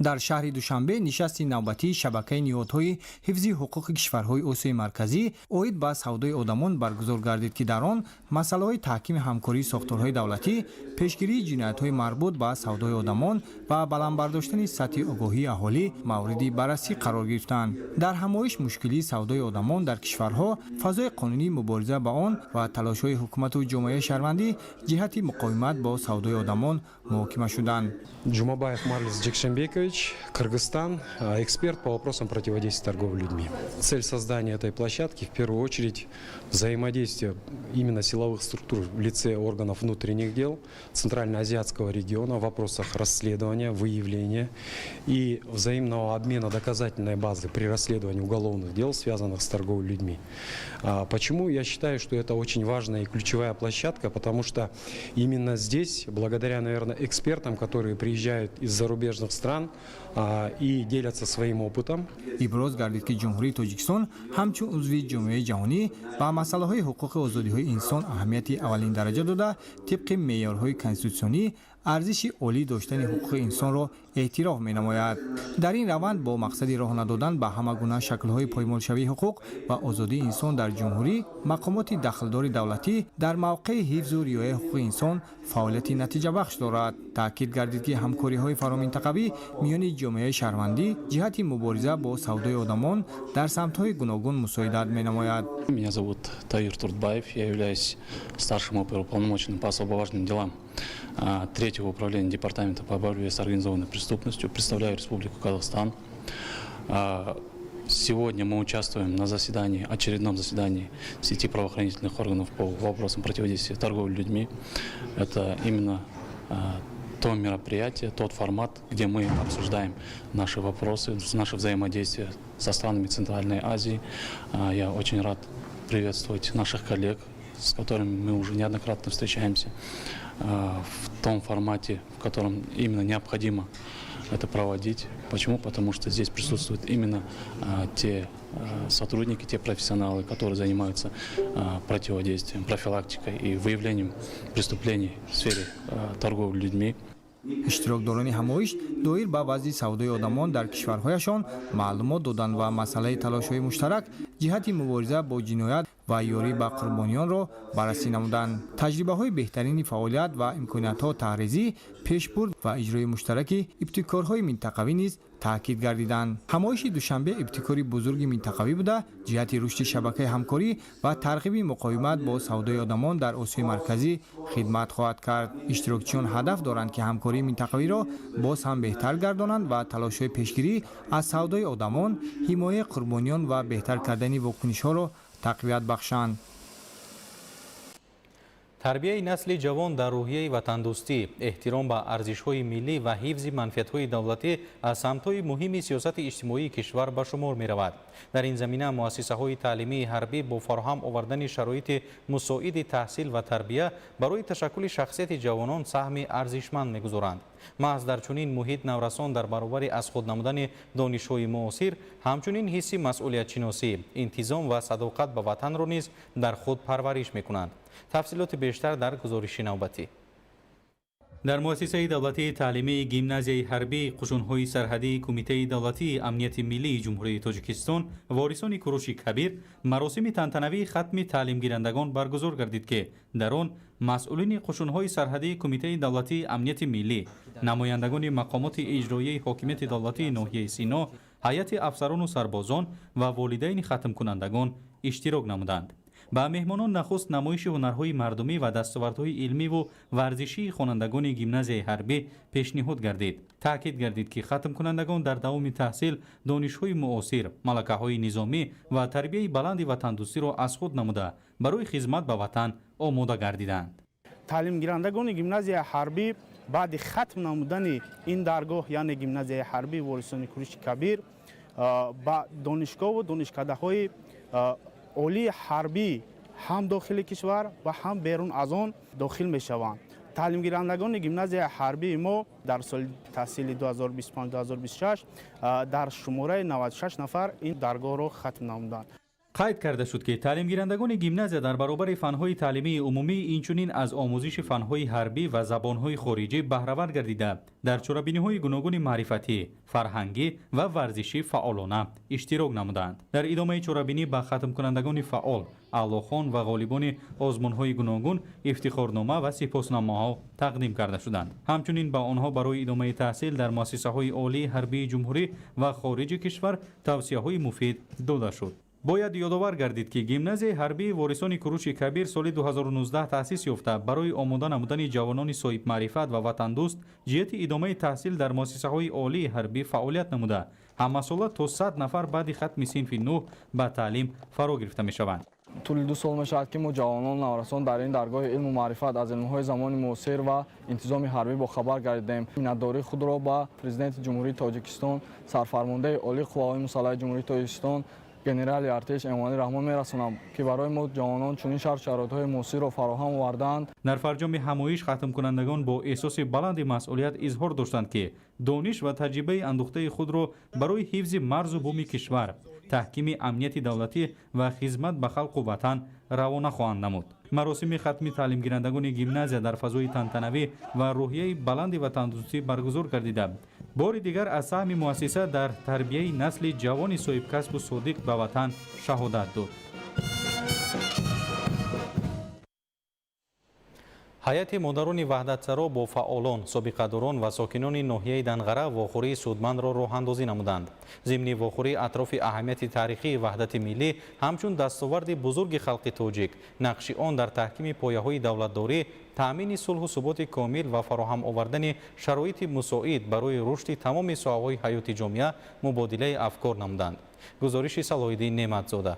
F: Дар шаҳри Душанбе нишасти навбатии шабакаи ниҳодҳои ҳифзи ҳуқуқи кишварҳои Осиёи Марказӣ оид ба савдои одамон баргузор гардид, ки дар он масъалаҳои таҳкими ҳамкории сохторҳои давлатӣ, пешгирии ҷиноятҳои марбут ба савдои одамон ва баланд бардоштани сатҳи огоҳии аҳолӣ мавриди баррасӣ қарор гирифтанд. Дар ҳамоиш мушкилии савдои одамон дар кишварҳо, фазои қонунии мубориза ба он ва талошҳои ҳукумату ҷомеаи шаҳрвандӣ ҷиҳати муқовимат бо савдои одамон муҳокима шуданд.
G: Джумабаев Марлис Джекшенбекович, Кыргызстан, эксперт по вопросам противодействия торговле людьми. Цель создания этой площадки в первую очередь взаимодействие именно силовых структур в лице органов внутренних дел Центральноазиатского региона в вопросах расследования, выявления и взаимного обмена доказательной базы при расследовании уголовных дел, связанных с торговлей людьми. Почему я считаю, что это очень важная и ключевая площадка? Потому что именно здесь, благодаря, наверное, экспертам, которые приезжают из зарубежных стран и делятся своим опытом.
F: Иброз гардид, ки Ҷумҳурии Тоҷикистон ҳамчун узви ҷомеаи ҷаҳонӣ ба масъалаҳои ҳуқуқи озодиҳои инсон аҳамияти аввалиндараҷа дода, тибқи меъёрҳои конститутсионӣ арзиши олӣ доштани ҳуқуқи инсонро эътироф менамояд. Дар ин раванд бо мақсади роҳ надодан ба ҳама гуна шаклҳои поймолшавии ҳуқуқ ва озодии инсон дар ҷумҳурӣ, мақомоти дахлдори давлатӣ дар мавқеи ҳифзу риояи ҳуқуқи инсон фаъолияти натиҷабахш дорад. Таъкид гардид, ки ҳамкориҳои фароминтақавӣ миёни ҷомеаи шаҳрвандӣ ҷиҳати мубориза бо савдои одамон дар самтҳои гуногун мусоидат менамояд.
J: Меня зовут Таир Туртбаев, я являюсь старшим оперуполномоченным по особо важным делам третьего управления Департамента по борьбе с организованной преступностью, представляю Республику Казахстан. Сегодня мы участвуем на заседании, очередном заседании сети правоохранительных органов по вопросам противодействия торговле людьми. Это именно то мероприятие, тот формат, где мы обсуждаем наши вопросы, наше взаимодействие со странами Центральной Азии. Я очень рад приветствовать наших коллег, с которыми мы уже неоднократно встречаемся в том формате, в котором именно необходимо это проводить. Почему? Потому что здесь присутствуют именно те сотрудники, те профессионалы, которые занимаются противодействием, профилактикой и выявлением преступлений в сфере торговли людьми.
F: Иштирокдорони ҳамоиш доир ба вазъи савдои одамон дар кишварҳояшон маълумот доданд ва масъалаи талошҳои муштарак ҷиҳати мубориза бо ҷиноят ва ёрӣ ба қурбониёнро баррасӣ намуданд. Таҷрибаҳои беҳтарини фаъолият ва имкониятҳо таҳрезӣ, пешбурд ва иҷрои муштараки ибтикорҳои минтақавӣ низ таъкид гардиданд. Ҳамоиши Душанбе ибтикори бузурги минтақавӣ буда, ҷиҳати рушди шабакаи ҳамкорӣ ва тарғиби муқовимат бо савдои одамон дар Осиёи Марказӣ хидмат хоҳад кард. Иштирокчиён ҳадаф доранд, ки ҳамкории минтақавиро боз ҳам беҳтар гардонанд ва талошҳои пешгирӣ аз савдои одамон, ҳимояи қурбониён ва беҳтар кардани вокунишҳоро тақвият бахшанд.
H: Тарбияи насли ҷавон дар рӯҳияи ватандӯстӣ, эҳтиром ба арзишҳои миллӣ ва ҳифзи манфиатҳои давлатӣ аз самтҳои муҳими сиёсати иҷтимоии кишвар ба шумор меравад. Дар ин замина муассисаҳои таълимии ҳарбӣ бо фароҳам овардани шароити мусоиди таҳсил ва тарбия барои ташаккули шахсияти ҷавонон саҳми арзишманд мегузоранд. Маҳз дар чунин муҳит наврасон дар баробари аз худ намудани донишҳои муосир, ҳамчунин ҳисси масъулиятшиносӣ, интизом ва садоқат ба ватанро низ дар худ парвариш мекунанд. Тафсилоти бештар дар гузориши навбатӣ. Дар муассисаи давлатии таълимии гимназияи ҳарбии қушунҳои сарҳадии Кумитаи давлатии амнияти миллии Ҷумҳурии Тоҷикистон «Ворисони Куруши Кабир» маросими тантанавии хатми таълимгирандагон баргузор гардид, ки дар он масъулини қушунҳои сарҳадии Кумитаи давлатии амнияти миллӣ, намояндагони мақомоти иҷроияи ҳокимияти давлатии ноҳияи Сино, ҳайати афсарону сарбозон ва волидайни хатмкунандагон иштирок намуданд. Ба меҳмонон нахуст намоиши ҳунарҳои мардумӣ ва дастовардҳои илмиву варзишии хонандагони гимназияи ҳарбӣ пешниҳод гардид. Таъкид гардид, ки хатмкунандагон дар давоми таҳсил донишҳои муосир, малакаҳои низомӣ ва тарбияи баланди ватандӯстиро аз худ намуда, барои хизмат ба ватан омода гардиданд.
E: Таълимгирандагони гимназияи ҳарбӣ баъди хатм намудани ин даргоҳ, яъне гимназияи ҳарбии «Ворисони Куруши Кабир», ба донишгоҳу донишкадаҳои олии ҳарбӣ ҳам дохили кишвар ва ҳам берун аз он дохил мешаванд. Таълимгирандагони гимназияи ҳарбии мо дар соли таҳсили 2025-2026 дар шумораи 96 нафар ин даргоҳро хатм намуданд.
H: Қайд карда шуд, ки таълимгирандагони гимназия дар баробари фанҳои таълимии умумӣ инчунин аз омӯзиши фанҳои ҳарбӣ ва забонҳои хориҷӣ баҳравар гардида, дар чорабиниҳои гуногуни маърифатӣ, фарҳангӣ ва варзишӣ фаъолона иштирок намуданд. Дар идомаи чорабинӣ ба хатмкунандагони фаъол, аълохон ва ғолибони озмунҳои гуногун ифтихорнома ва сипосномаҳо тақдим карда шуданд. Ҳамчунин ба онҳо барои идомаи таҳсил дар муассисаҳои олии ҳарбии ҷумҳурӣ ва хориҷи кишвар тавсияҳои муфид дода шуд. Бояд ёдовар гардид, ки гимназияи ҳарбии «Ворисони Куруши Кабир» соли 2019 таъсис ёфта, барои омода намудани ҷавонони соҳибмаърифат ва ватандӯст ҷиҳати идомаи таҳсил дар муассисаҳои олии ҳарбӣ фаъолият намуда, ҳамасола то 100 нафар баъди хатми синфи нӯҳ ба таълим фаро гирифта мешаванд.
I: Тӯли 2 сол мешавад, ки мо ҷавонон, наврасон дар ин даргоҳи илму маърифат аз илмҳои замони муосир ва интизоми ҳарбӣ бохабар гардидем. Миннатдории худро ба Президенти Ҷумҳурии Тоҷикистон, Сарфармондаи Олии Қувваҳои Мусаллаҳи Ҷумҳурии Тоҷикистон, генерали артиш Эмомалӣ Раҳмон мерасонам, ки барои мо ҷавонон чунин шарт шароитҳои муосирро фароҳам овардаанд.
H: Дар фарҷоми ҳамоиш хатмкунандагон бо эҳсоси баланди масъулият изҳор доштанд, ки дониш ва таҷрибаи андӯхтаи худро барои ҳифзи марзу буми кишвар, таҳкими амнияти давлатӣ ва хизмат ба халқу ватан равона хоҳанд намуд. Маросими хатми таълимгирандагони гимназия дар фазои тантанавӣ ва рӯҳияи баланди ватандӯстӣ баргузор гардида, бори дигар аз саҳми муассиса дар тарбияи насли ҷавони соҳибкасбу содиқ ба ватан шаҳодат дод. Ҳайати модарони ваҳдатсаро бо фаъолон, собиқадорон ва сокинони ноҳияи Данғара вохӯрии судмандро роҳандозӣ намуданд. Зимни вохӯрӣ атрофи аҳамияти таърихии ваҳдати миллӣ ҳамчун дастоварди бузурги халқи тоҷик, нақши он дар таҳкими пояҳои давлатдорӣ, таъмини сулҳу суботи комил ва фароҳам овардани шароити мусоид барои рушди тамоми соҳаҳои ҳаёти ҷомеа мубодилаи афкор намуданд. Гузориши Салоҳиддин Неъматзода.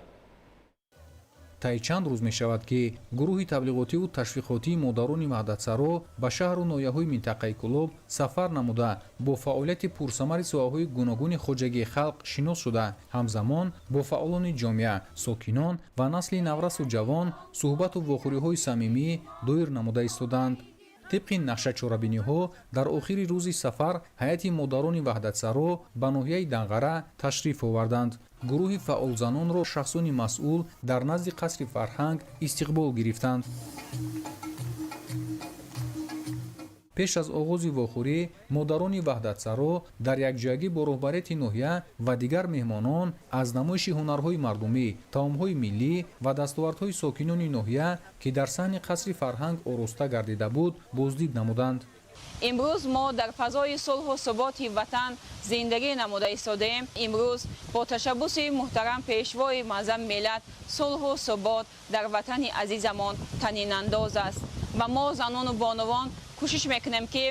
K: Таи чанд рӯз мешавад, ки гурӯҳи таблиғотиву ташвиқотии модарони ваҳдатсаро ба шаҳру ноҳияҳои минтақаи Кӯлоб сафар намуда, бо фаъолияти пурсамари соҳаҳои гуногуни хоҷагии халқ шинос шуда, ҳамзамон бо фаъолони ҷомеа, сокинон ва насли наврасу ҷавон суҳбату вохӯриҳои самимӣ доир намуда истодаанд. Тибқи нақша чорабиниҳо дар охири рӯзи сафар ҳайати модарони ваҳдатсаро ба ноҳияи Данғара ташриф оварданд. Гурӯҳи фаъолзанонро шахсони масъул дар назди қасри фарҳанг истиқбол гирифтанд. Пеш аз оғози вохӯрӣ модарони ваҳдатсаро дар якҷоягӣ бо роҳбарияти ноҳия ва дигар меҳмонон аз намоиши ҳунарҳои мардумӣ, таомҳои миллӣ ва дастовардҳои сокинони ноҳия, ки дар саҳни қасри фарҳанг ороста гардида буд, боздид намуданд.
L: Имрӯз мо дар фазои сулҳу суботи ватан зиндагӣ намуда истодаем. Имрӯз бо ташаббуси муҳтарам Пешвои муаззами миллат сулҳу субот дар ватани азизамон танинандоз аст ва мо занону бонувон кӯшиш мекунем, ки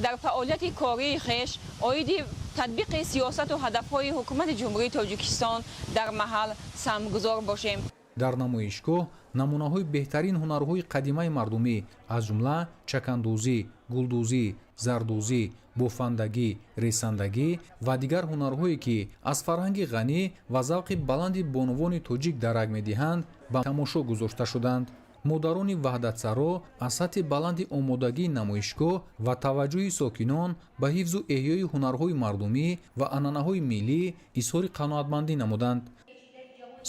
L: дар фаъолияти кории хеш оиди татбиқи сиёсату ҳадафҳои Ҳукумати Ҷумҳурии Тоҷикистон дар маҳал саҳмгузор бошем.
K: Дар намоишгоҳ намунаҳои беҳтарин ҳунарҳои қадимаи мардумӣ, аз ҷумла чакандӯзӣ, гулдӯзӣ, зардӯзӣ, бофандагӣ, ресандагӣ ва дигар ҳунарҳое, ки аз фарҳанги ғанӣ ва завқи баланди бонувони тоҷик дарак медиҳанд, ба тамошо гузошта шуданд. Модарони ваҳдатсаро аз сатҳи баланди омодагии намоишгоҳ ва таваҷҷӯҳи сокинон ба ҳифзу эҳёи ҳунарҳои мардумӣ ва анъанаҳои миллӣ изҳори қаноатмандӣ намуданд.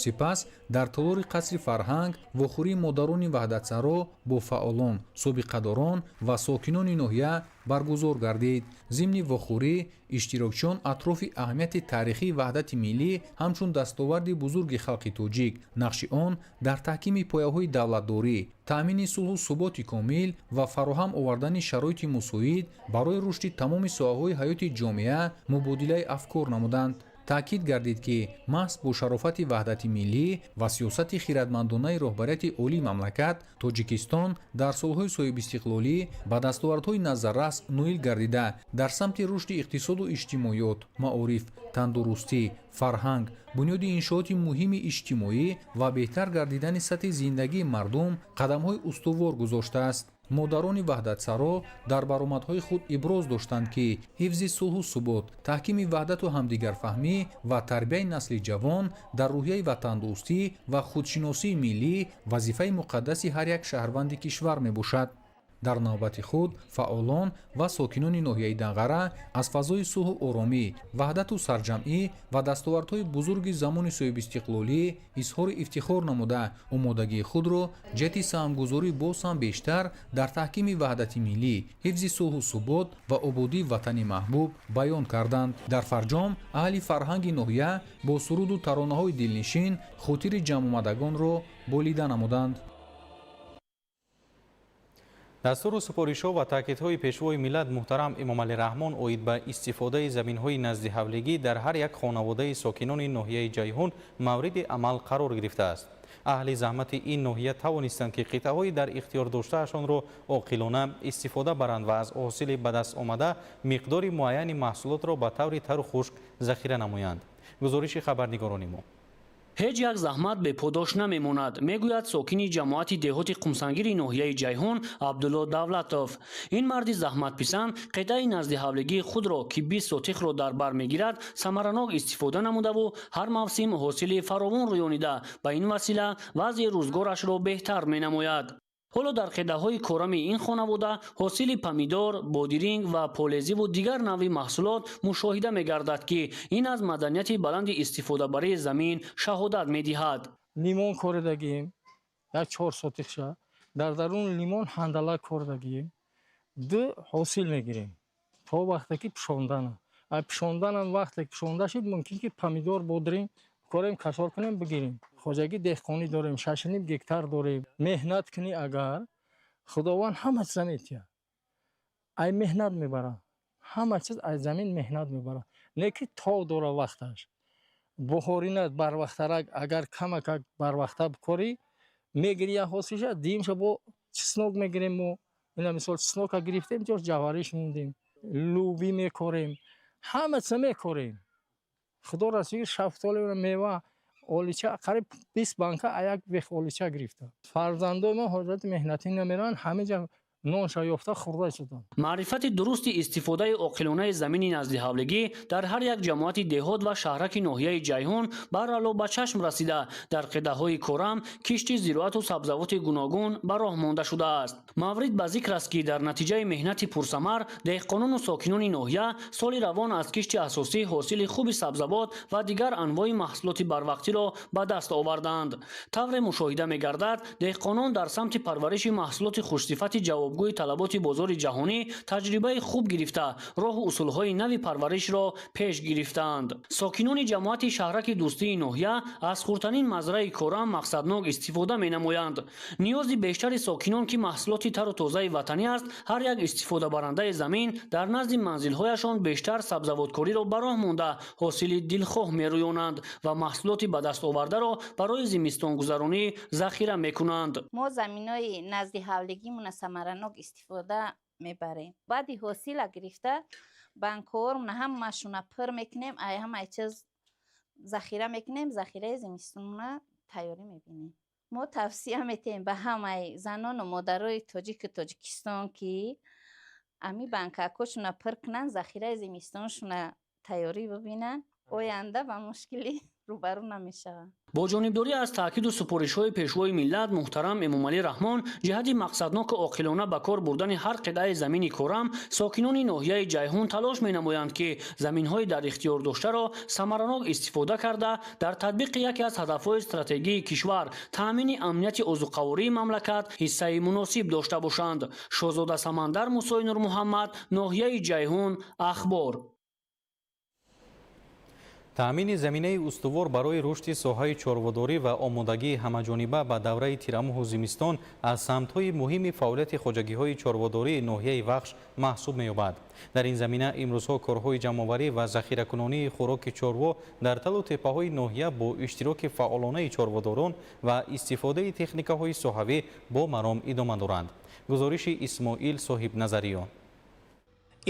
K: Сипас дар толори қасри фарҳанг вохӯрии модарони ваҳдатсаро бо фаъолон, собиқадорон ва сокинони ноҳия баргузор гардид. Зимни вохӯрӣ иштирокчиён атрофи аҳамияти таърихии ваҳдати миллӣ ҳамчун дастоварди бузурги халқи тоҷик, нақши он дар таҳкими пояҳои давлатдорӣ, таъмини сулҳу суботи комил ва фароҳам овардани шароити мусоид барои рушди тамоми соҳаҳои ҳаёти ҷомеа мубодилаи афкор намуданд. Таъкид гардид, ки маҳз бо шарофати ваҳдати миллӣ ва сиёсати хиратмандонаи роҳбарияти олии мамлакат Тоҷикистон дар солҳои соҳибистиқлолӣ ба дастовардҳои назаррас ноил гардида, дар самти рушди иқтисоду иҷтимоиёт, маориф, тандурустӣ, фарҳанг, бунёди иншооти муҳими иҷтимоӣ ва беҳтар гардидани сатҳи зиндагии мардум қадамҳои устувор гузоштааст. Модарони ваҳдатсаро дар баромадҳои худ иброз доштанд, ки ҳифзи сулҳу субот, таҳкими ваҳдату ҳамдигарфаҳмӣ ва тарбияи насли ҷавон дар рӯҳияи ватандӯстӣ ва худшиносии миллӣ вазифаи муқаддаси ҳар як шаҳрванди кишвар мебошад. Дар навбати худ фаъолон ва сокинони ноҳияи Данғара аз фазои сулҳу оромӣ, ваҳдату сарҷамъӣ ва дастовардҳои бузурги замони соҳибистиқлолӣ изҳори ифтихор намуда, омодагии худро ҷиҳати саҳмгузорӣ боз ҳам бештар дар таҳкими ваҳдати миллӣ, ҳифзи сулҳу субот ва ободии ватани маҳбуб баён карданд. Дар фарҷом аҳли фарҳанги ноҳия бо суруду таронаҳои дилнишин хотири ҷамъомадагонро болида намуданд.
H: Дастуру супоришҳо ва таъкидҳои пешвои миллат муҳтарам Эмомалӣ Раҳмон оид ба истифодаи заминҳои наздиҳавлигӣ дар ҳар як хонаводаи сокинони ноҳияи Ҷайҳун мавриди амал қарор гирифтааст. Аҳли заҳмати ин ноҳия тавонистанд, ки қитъаҳои дар ихтиёр доштаашонро оқилона истифода баранд ва аз ҳосили ба даст омада миқдори муайяни маҳсулотро ба таври тару хушк захира намоянд. Гузориши хабарнигорони мо.
M: Ҳеҷ як заҳмат беподош намемонад, мегӯяд сокини ҷамоати деҳоти Қумсангири ноҳияи Ҷайҳун Абдулло Давлатов. Ин марди заҳматписанд қитъаи наздиҳавлигии худро, ки 20 сотихро дар бар мегирад, самаранок истифода намудаву ҳар мавсим ҳосили фаровон рӯёнида, ба ин васила вазъи рӯзгорашро беҳтар менамояд. Ҳоло дар қитъаҳои корами ин хонавода ҳосили помидор, бодиринг ва полезиву дигар навъи маҳсулот мушоҳида мегардад, ки ин аз маданияти баланди истифодабарии замин шаҳодат медиҳад.
N: Лимон коридагием, як 4 сотихша, дар дарун лимон ҳандала коридагием, ду ҳосил мегирем то вақте ки пушондана. Пушонданам вақте ки пушонда шуд, мумкин ки помидор, бодиринг корем, кашол кунем, бигирем. Хоҷагӣ деҳқонӣ дорем, 6,5 гектар дорем. Меҳнат кунӣ агар, Худованд ҳама чиза метиҳад. Ай меҳнат мебарад. Ҳама чиз аз замин меҳнат мебарад. Не ки тов дора вақташ. Буҳорина барвақтарак агар камакак барвақта бикорӣ, мегирӣ як ҳосилша, дуюмша бо чеснок мегирем мо. Ина мисол чеснока гирифтем, ҷош ҷавариш мондем. Лӯбӣ мекорем. Ҳама чиза мекорем. Худо расули шафтоле мева олича қариб 20 банка як бех олича гирифта. Фарзандои мо ҳоҷати меҳнатӣ намеранд, ҳама ҷа нонша ёфта хӯрда шуданд.
M: Маърифати дурусти истифодаи оқилонаи замини наздиҳавлигӣ дар ҳар як ҷамоати деҳот ва шаҳраки ноҳияи Ҷайҳун баррало ба чашм расида, дар қитъаҳои корам кишти зироату сабзавоти гуногун ба роҳ монда шудааст. Маврид ба зикр аст, ки дар натиҷаи меҳнати пурсамар деҳқонону сокинони ноҳия соли равон аз кишти асосӣ ҳосили хуби сабзавот ва дигар анвои маҳсулоти барвақтиро ба даст оварданд. Тавре мушоҳида мегардад, деҳқонон дар самти парвариши маҳсулоти хушсифати ҷавоб ҷавобгӯи талаботи бозори ҷаҳонӣ таҷрибаи хуб гирифта, роҳу усулҳои нави парваришро пеш гирифтаанд. Сокинони ҷамоати шаҳраки Дӯстии ноҳия аз хурдтарин мазраи корам мақсаднок истифода менамоянд. Ниёзи бештари сокинон, ки маҳсулоти тару тозаи ватанӣ аст, ҳар як истифодабарандаи замин дар назди манзилҳояшон бештар сабзавоткориро ба роҳ монда, ҳосили дилхоҳ мерӯёнанд ва маҳсулоти ба даст овардаро барои зимистонгузаронӣ захира мекунанд.
O: Мо заминои назди ҳавлигимона самаранок истифода мебарем. Баъди ҳосила гирифта банкҳоромона ҳамашона пур мекунем, ай ҳамаи чиз захира мекунем, захираи зимистонона тайёрӣ мебинем. Мо тавсия метиҳем ба ҳамаи занону модарои тоҷику Тоҷикистон, ки ами банкакҳошона пур кунанд, захираи зимистоншона тайёрӣ бибинанд, оянда ба мушкилӣ рӯбарӯ намешаванд.
M: Бо ҷонибдорӣ аз таъкиду супоришҳои Пешвои миллат муҳтарам Эмомалӣ Раҳмон ҷиҳати мақсадноку оқилона ба кор бурдани ҳар қитъаи замини корам, сокинони ноҳияи Ҷайҳун талош менамоянд, ки заминҳои дар ихтиёр доштаро самаранок истифода карда, дар татбиқи яке аз ҳадафҳои стратегии кишвар, таъмини амнияти озуқавории мамлакат ҳиссаи муносиб дошта бошанд. Шоҳзода Самандар, Мусои Нурмуҳаммад, ноҳияи Ҷайҳун, Ахбор.
H: Таъмини заминаи устувор барои рушди соҳаи чорводорӣ ва омодагии ҳамаҷониба ба давраи тирамоҳу зимистон аз самтҳои муҳими фаъолияти хоҷагиҳои чорводории ноҳияи Вахш маҳсуб меёбад. Дар ин замина имрӯзҳо корҳои ҷамъоварӣ ва захиракунонии хӯроки чорво дар талу теппаҳои ноҳия бо иштироки фаъолонаи чорводорон ва истифодаи техникаҳои соҳавӣ бо маром идома доранд. Гузориши Исмоил Соҳибназариён.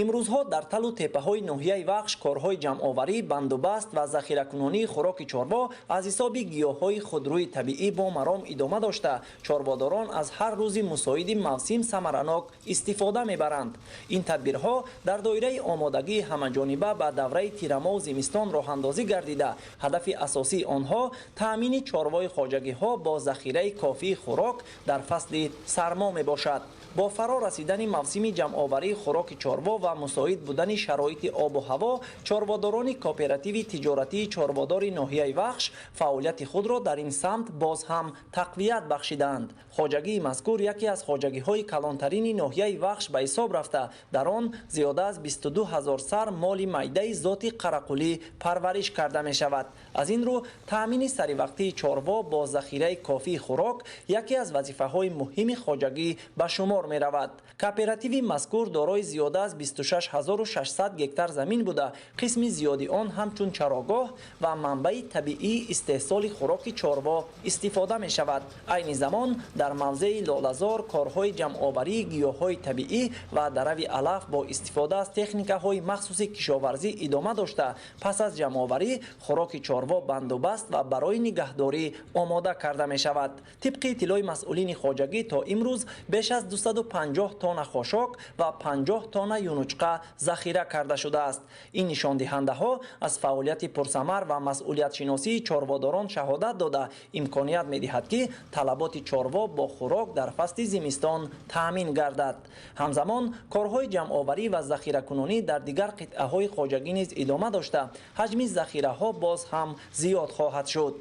Q: Имрӯзҳо дар талу теппаҳои ноҳияи Вахш корҳои ҷамъоварӣ, бандубаст ва захиракунонии хӯроки чорво аз ҳисоби гиёҳҳои худрӯи табиӣ бо маром идома дошта, чорводорон аз ҳар рӯзи мусоиди мавсим самаранок истифода мебаранд. Ин тадбирҳо дар доираи омодагии ҳамаҷониба ба давраи тирамоҳу зимистон роҳандозӣ гардида, ҳадафи асосии онҳо таъмини чорвои хоҷагиҳо бо захираи кофии хӯрок дар фасли сармо мебошад. Бо фаро расидани мавсими ҷамъоварии хӯроки чорво ва мусоид будани шароити обу ҳаво, чорводорони кооперативи тиҷоратии чорводори ноҳияи Вахш фаъолияти худро дар ин самт боз ҳам тақвият бахшидаанд. Хоҷагии мазкур яке аз хоҷагиҳои калонтарини ноҳияи Вахш ба ҳисоб рафта, дар он зиёда аз 22 ҳазор сар моли майдаи зоти қарақулӣ парвариш карда мешавад. Аз ин рӯ таъмини саривақтии чорво бо захираи кофии хӯрок яке аз вазифаҳои муҳими хоҷагӣ ба шумор меравад. Кооперативи мазкур дорои зиёда аз 26600 гектар замин буда, қисми зиёди он ҳамчун чарогоҳ ва манбаи табиии истеҳсоли хӯроки чорво истифода мешавад. Айни замон дар мавзеи Лолазор корҳои ҷамъоварии гиёҳҳои табиӣ ва дарави алаф бо истифода аз техникаҳои махсуси кишоварзӣ идома дошта, пас аз ҷамъоварӣ хӯроки чорво бандубаст ва барои нигаҳдорӣ омода карда мешавад. Тибқи иттилои масъулини хоҷагӣ то имрӯз беш аз 250 тонна хошок ва 50 тонна юнучқа захира карда шудааст. Ин нишондиҳандаҳо аз фаъолияти пурсамар ва масъулиятшиносии чорводорон шаҳодат дода, имконият медиҳад, ки талаботи чорво бо хӯрок дар фасли зимистон таъмин гардад. Ҳамзамон корҳои ҷамъоварӣ ва захиракунонӣ дар дигар қитъаҳои хоҷагӣ низ идома дошта, ҳаҷми захираҳо боз ҳам зиёд хоҳад шуд.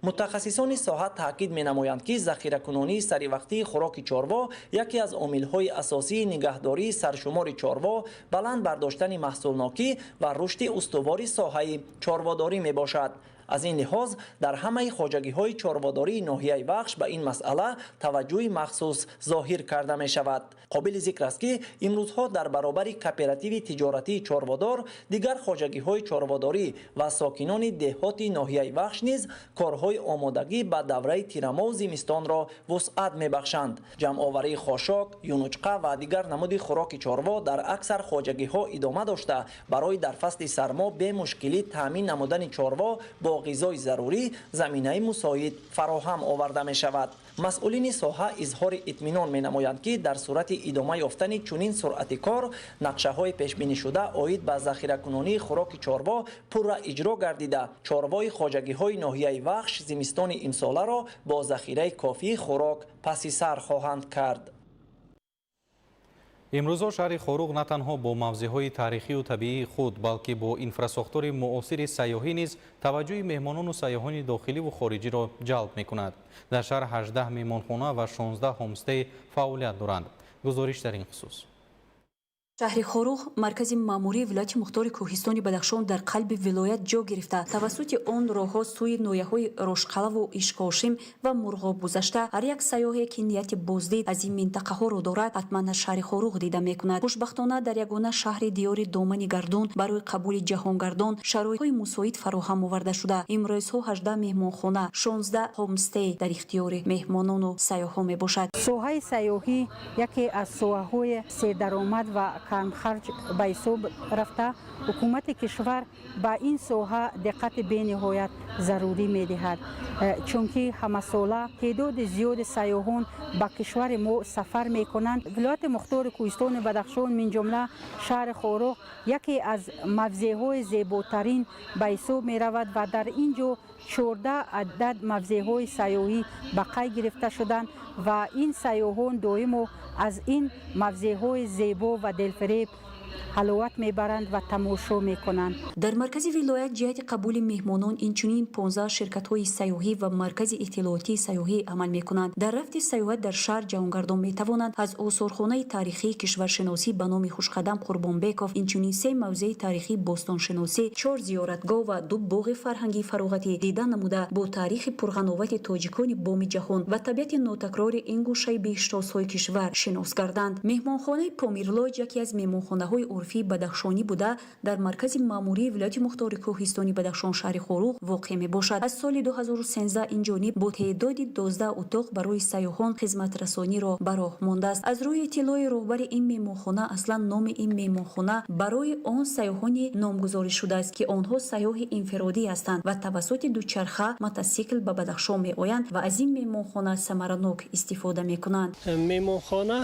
Q: Мутахассисони соҳа таъкид менамоянд, ки захиракунонии саривақтии хӯроки чорво яке аз омилҳои асосии нигаҳдории саршумори чорво, баланд бардоштани маҳсулнокӣ ва рушди устувори соҳаи чорводорӣ мебошад. Аз ин лиҳоз дар ҳамаи хоҷагиҳои чорводории ноҳияи Вахш ба ин масъала таваҷҷӯҳи махсус зоҳир карда мешавад. Қобили зикр аст, ки имрӯзҳо дар баробари кооперативи тиҷоратии чорводор дигар хоҷагиҳои чорводорӣ ва сокинони деҳоти ноҳияи Вахш низ корҳои омодагӣ ба давраи тирамоҳу зимистонро вусъат мебахшанд. Ҷамъоварии хошок, юнучқа ва дигар намуди хӯроки чорво дар аксар хоҷагиҳо идома дошта, барои дар фасли сармо бемушкилӣ таъмин намудани чорво бо ғизои зарурӣ заминаи мусоид фароҳам оварда мешавад. Масъулини соҳа изҳори итминон менамоянд, ки дар сурати идома ёфтани чунин суръати кор нақшаҳои пешбинишуда оид ба захиракунонии хӯроки чорво пурра иҷро гардида, чорвои хоҷагиҳои ноҳияи Вахш зимистони имсоларо бо захираи кофии хӯрок паси сар хоҳанд кард.
H: Имрӯзҳо шаҳри Хоруғ на танҳо бо мавзеъҳои таърихию табиии худ, балки бо инфрасохтори муосири сайёҳӣ низ таваҷҷӯҳи меҳмонону сайёҳони дохиливу хориҷиро ҷалб мекунад. Дар шаҳр 18 меҳмонхона ва 16 ҳомстей фаъолият доранд. Гузориш дар ин хусус.
R: Шаҳри Хоруғ, маркази маъмурии вилояти мухтори Кӯҳистони Бадахшон, дар қалби вилоят ҷо гирифта, тавассути он роҳҳо сӯи ноҳияҳои Рошқалаву Ишкошим ва Мурғоб гузашта, ҳар як сайёҳе, ки нияти боздид аз ин минтақаҳоро дорад, ҳатман аз шаҳри Хоруғ дида мекунад. Хушбахтона, дар ягона шаҳри диёри домани гардун барои қабули ҷаҳонгардон шароитҳои мусоид фароҳам оварда шуда, имрӯзҳо 18 меҳмонхона, 16 ҳомстей дар ихтиёри меҳмонону сайёҳон мебошад.
S: Соҳаи сайёҳӣ яке аз соҳаҳои сердаромад ва
D: Камхарҷ ба ҳисоб рафта, ҳукумати кишвар ба ин соҳа диққати бениҳоят зарурӣ медиҳад, чунки ҳамасола теъдоди зиёди сайёҳон ба кишвари мо сафар мекунанд. Вилояти Мухтори Кӯҳистони Бадахшон, минҷумла шаҳри Хоруғ, яке аз мавзеъҳои зеботарин ба ҳисоб меравад ва дар ин ҷо 14 адад мавзеъҳои сайёҳӣ ба қайд гирифта шуданд ва ин сайёҳон доимо аз ин мавзеъҳои зебо ва дилфиреб ҳаловат мебаранд ва тамошо мекунанд.
R: Дар маркази вилоят ҷиҳати қабули меҳмонон инчунин 15 ширкатҳои сайёҳӣ ва маркази иттилоотии сайёҳӣ амал мекунанд. Дар рафти сайёҳат дар шаҳр ҷаҳонгардон метавонанд аз осорхонаи таърихии кишваршиносӣ ба номи Хушқадам Қурбонбеков, инчунин се мавзеи таърихии бостоншиносӣ, чор зиёратгоҳ ва ду боғи фарҳангии фароғатӣ дида намуда, бо таърихи пурғановати тоҷикони боми ҷаҳон ва табиати нотакрори ин гӯшаи беҳиштосҳои кишвар шинос гарданд. Меҳмонхонаи Помирлоҷ яке аз меҳмонхонаҳои урфии бадахшонӣ буда, дар маркази маъмурии вилояти мухтори Кӯҳистони Бадахшон, шаҳри Хоруғ воқеъ мебошад. Аз соли 2013 ин ҷониб бо теъдоди 12 утоқ барои сайёҳон хизматрасониро ба роҳ мондааст. Аз рӯи иттилои роҳбари ин меҳмонхона, аслан номи ин меҳмонхона барои он сайёҳоне номгузорӣ шудааст, ки онҳо сайёҳи инфиродӣ ҳастанд ва тавассути дучарха, мотосикл ба Бадахшон меоянд ва аз ин меҳмонхона самаранок истифода мекунанд.
S: Меҳмонхона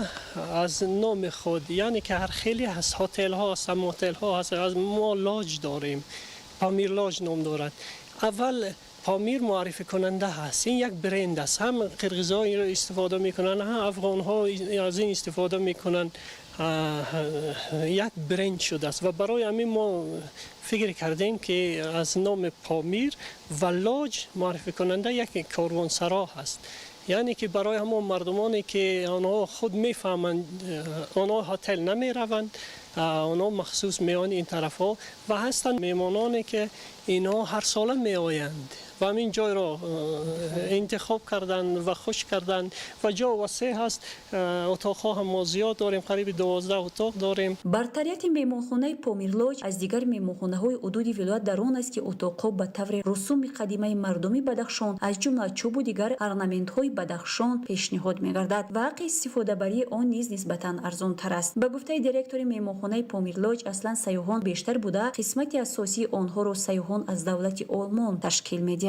S: аз номи худ, яъне ки ҳар хеле ҳаст, ҳотелҳо ҳаст, мотелҳо ҳаст, аз мо лоҷ дорем, Памир Лоҷ ном дорад. Аввал Помир муаррифӣ кунанда ҳаст, ин як бренд аст. Ҳам қирғизҳо инро истифода мекунанд, ҳам афғонҳо аз ин истифода мекунанд. Як бренд шудааст ва барои ҳамин мо фикр кардем, ки аз номи Помир ва лоҷ муаррифӣ кунанда як корвонсаро ҳаст, яъне ки барои ҳамон мардумоне ки онҳо худ мефаҳманд, онҳо ҳотел намераванд, онҳо махсус меоянд ин тарафҳо ва ҳастанд меҳмононе, ки инҳо ҳар сола меоянд ва ҳамин ҷойро интихоб карданд ва хуш карданд ва ҷо васеъ ҳаст. Утоқҳо ҳам мо зиёд дорем, қариби 12 утоқ дорем.
R: Бартарияти меҳмонхонаи Помирлоҷ аз дигар меҳмонхонаҳои ҳудуди вилоят дар он аст, ки утоқҳо ба таври русуми қадимаи мардуми Бадахшон, аз ҷумла чӯбу дигар орнаментҳои Бадахшон пешниҳод мегардад ва ҳаққи истифодабарии он низ нисбатан арзонтар аст. Ба гуфтаи директори меҳмонхонаи Помирлоҷ, аслан сайёҳон бештар буда, қисмати асосии онҳоро сайёҳон аз давлати Олмон ташкил медиҳанд.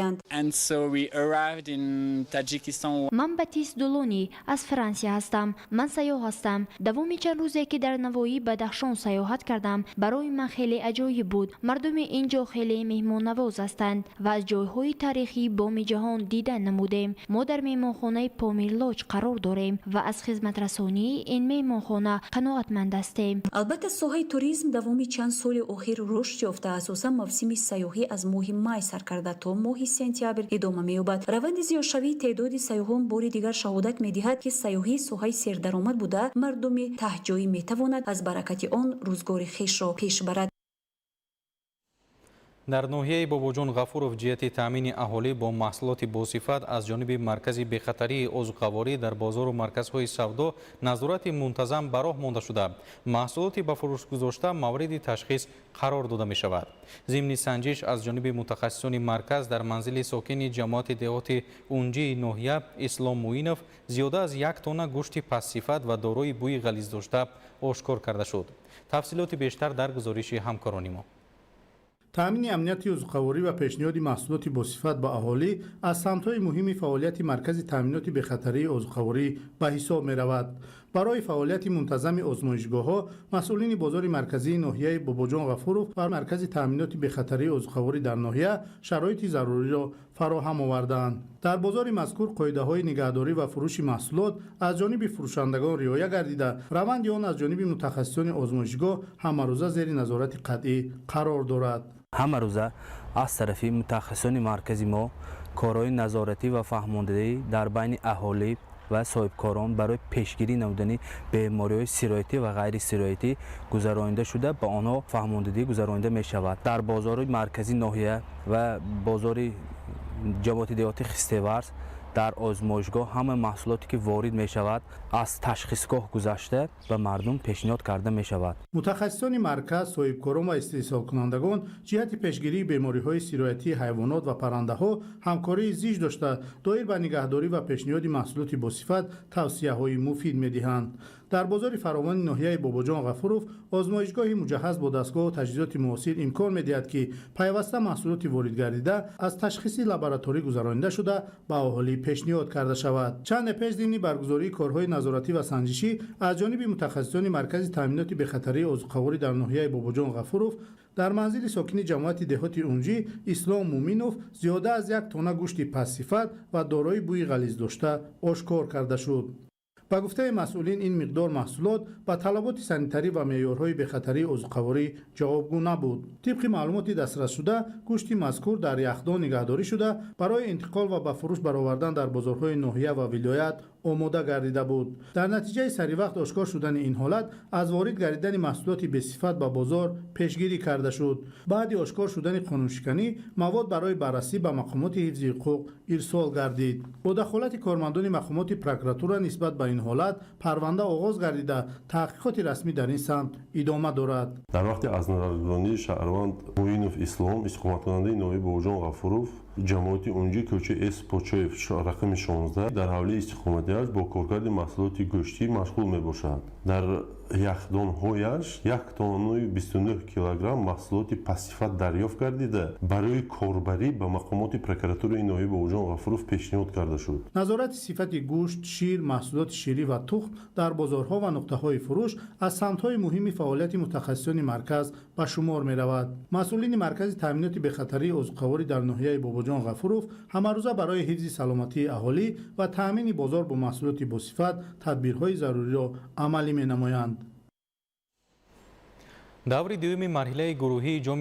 T: Ман Батис Дулони аз Франсия ҳастам. Ман сайёҳ ҳастам. Давоми чанд рӯзе, ки дар Навоии Бадахшон сайёҳат кардам, барои ман хеле аҷоиб буд. Мардуми ин ҷо хеле меҳмоннавоз ҳастанд ва аз ҷойҳои таърихии боми ҷаҳон дидан намудем. Мо дар меҳмонхонаи Помирлоҷ қарор дорем ва аз хизматрасонии ин меҳмонхона қаноатманд ҳастем.
R: Албатта, соҳаи туризм давоми чанд соли охир рушд ёфта, асосан мавсими сайёҳӣ аз моҳи май сар карда то моҳи сентябр идома меёбад. Раванди зиёдшавии теъдоди сайёҳон бори дигар шаҳодат медиҳад, ки сайёҳӣ соҳаи сердаромад буда, мардуми таҳҷоӣ метавонад аз баракати он рӯзгори хешро пеш барад.
H: Дар ноҳияи Бобоҷон Ғафуров ҷиҳати таъмини аҳолӣ бо маҳсулоти босифат аз ҷониби маркази бехатарии озуқаворӣ дар бозору марказҳои савдо назорати мунтазам ба роҳ монда шуда, маҳсулоти ба фурӯш гузошта мавриди ташхис қарор дода мешавад. Зимни санҷиш аз ҷониби мутахассисони марказ дар манзили сокини ҷамоати деҳоти Унҷии ноҳия Ислом Муинов зиёда аз 1 тонна гӯшти пастсифат ва дорои бӯи ғализдошта ошкор карда шуд. Тафсилоти бештар дар гузориши ҳамкорони мо.
U: Таъмини амнияти озуқаворӣ ва пешниҳоди маҳсулоти босифат ба аҳолӣ аз самтҳои муҳими фаъолияти маркази таъминоти бехатарии озуқаворӣ ба ҳисоб меравад. Барои фаъолияти мунтазами озмоишгоҳҳо масъулини бозори марказии ноҳияи Бобоҷон Ғафуров ва маркази таъминоти бехатарии озуқаворӣ дар ноҳия шароити заруриро фароҳам овардаанд. Дар бозори мазкур қоидаҳои нигаҳдорӣ ва фурӯши маҳсулот аз ҷониби фурӯшандагон риоя гардида, раванди он аз ҷониби мутахассисони озмоишгоҳ ҳамарӯза зери назорати қатъӣ қарор дорад.
Y: Ҳамарӯза аз тарафи мутахассисони маркази мо корҳои назоратӣ ва фаҳмондадӣ дар байни аҳолӣ ва соҳибкорон барои пешгирӣ намудани бемориҳои сироятӣ ва ғайрисироятӣ гузаронида шуда, ба онҳо фаҳмондадӣ гузаронида мешавад. Дар бозори маркази ноҳия ва бозори ҷамоати деҳоти Хистеварз. Дар озмоишгоҳ ҳама маҳсулоте ки ворид мешавад, аз ташхисгоҳ гузашта ба мардум пешниҳод карда мешавад.
U: Мутахассисони марказ, соҳибкорон ва истеҳсолкунандагон ҷиҳати пешгирии бемориҳои сироятии ҳайвонот ва паррандаҳо ҳамкории зич дошта, доир ба нигаҳдорӣ ва пешниҳоди маҳсулоти босифат тавсияҳои муфид медиҳанд. Дар бозори фаровони ноҳияи Бобоҷон Ғафуров озмоишгоҳи муҷаҳҳаз бо дастгоҳу таҷҳизоти муосир имкон медиҳад, ки пайваста маҳсулоти воридгардида аз ташхиси лабораторӣ гузаронида шуда, ба аҳолӣ пешниҳод карда шавад. Чанде пеш зимни баргузории корҳои назоратӣ ва санҷишӣ аз ҷониби мутахассисони Маркази таъминоти бехатарии озуқаворӣ дар ноҳияи Бобоҷон Ғафуров дар манзили сокини ҷамоати деҳоти Унҷӣ Ислом Муминов зиёда аз 1 тонна гӯшти пастсифат ва дорои бӯи ғализ дошта ошкор карда шуд. Ба гуфтаи масъулин, ин миқдор маҳсулот ба талаботи санитарӣ ва меъёрҳои бехатарии озуқаворӣ ҷавобгӯ набуд. Тибқи маълумоти дастрасшуда, гӯшти мазкур дар яхдон нигаҳдорӣ шуда, барои интиқол ва ба фурӯш баровардан дар бозорҳои ноҳия ва вилоят омода гардида буд. Дар натиҷаи саривақт ошкор шудани ин ҳолат аз ворид гардидани маҳсулоти бесифат ба бозор пешгирӣ карда шуд. Баъди ошкор шудани қонуншиканӣ мавод барои баррасӣ ба мақомоти ҳифзи ҳуқуқ ирсол гардид. Бо дахолати кормандони мақомоти прокуратура нисбат ба ин ҳолат парванда оғоз гардида, таҳқиқоти расмӣ дар ин самт идома дорад.
B: Дар вақти аз назаргузаронии шаҳрванд Муинов Ислом, истиқоматкунандаи ноҳияи Бобоҷон Ғафуров, ҷамоати Унҷӣ, кӯчаи С Почоев, рақами 16, дар ҳавлии истиқоматиаш бо коркарди маҳсулоти гӯштӣ машғул мебошад. Дар яхдонҳояш 1 тоннаи 29 килограмм маҳсулоти пастсифат дарёфт гардида, барои корбарӣ ба мақомоти прокуратураи ноҳияи Бобоҷон Ғафуров пешниҳод карда шуд.
U: Назорати сифати гӯшт, шир, маҳсулоти ширӣ ва тухм дар бозорҳо ва нуқтаҳои фурӯш аз самтҳои муҳими фаъолияти мутахассисони марказ ба шумор меравад. Масъулини Маркази таъминоти бехатарии озуқаворӣ дар ноҳияи Бобоҷон Ғафуров ҳамарӯза барои ҳифзи саломатии аҳолӣ ва таъмини бозор бо маҳсулоти босифат тадбирҳои заруриро амалӣ менамоянд.
H: Даври дуюми марҳилаи гурӯҳии ҷоми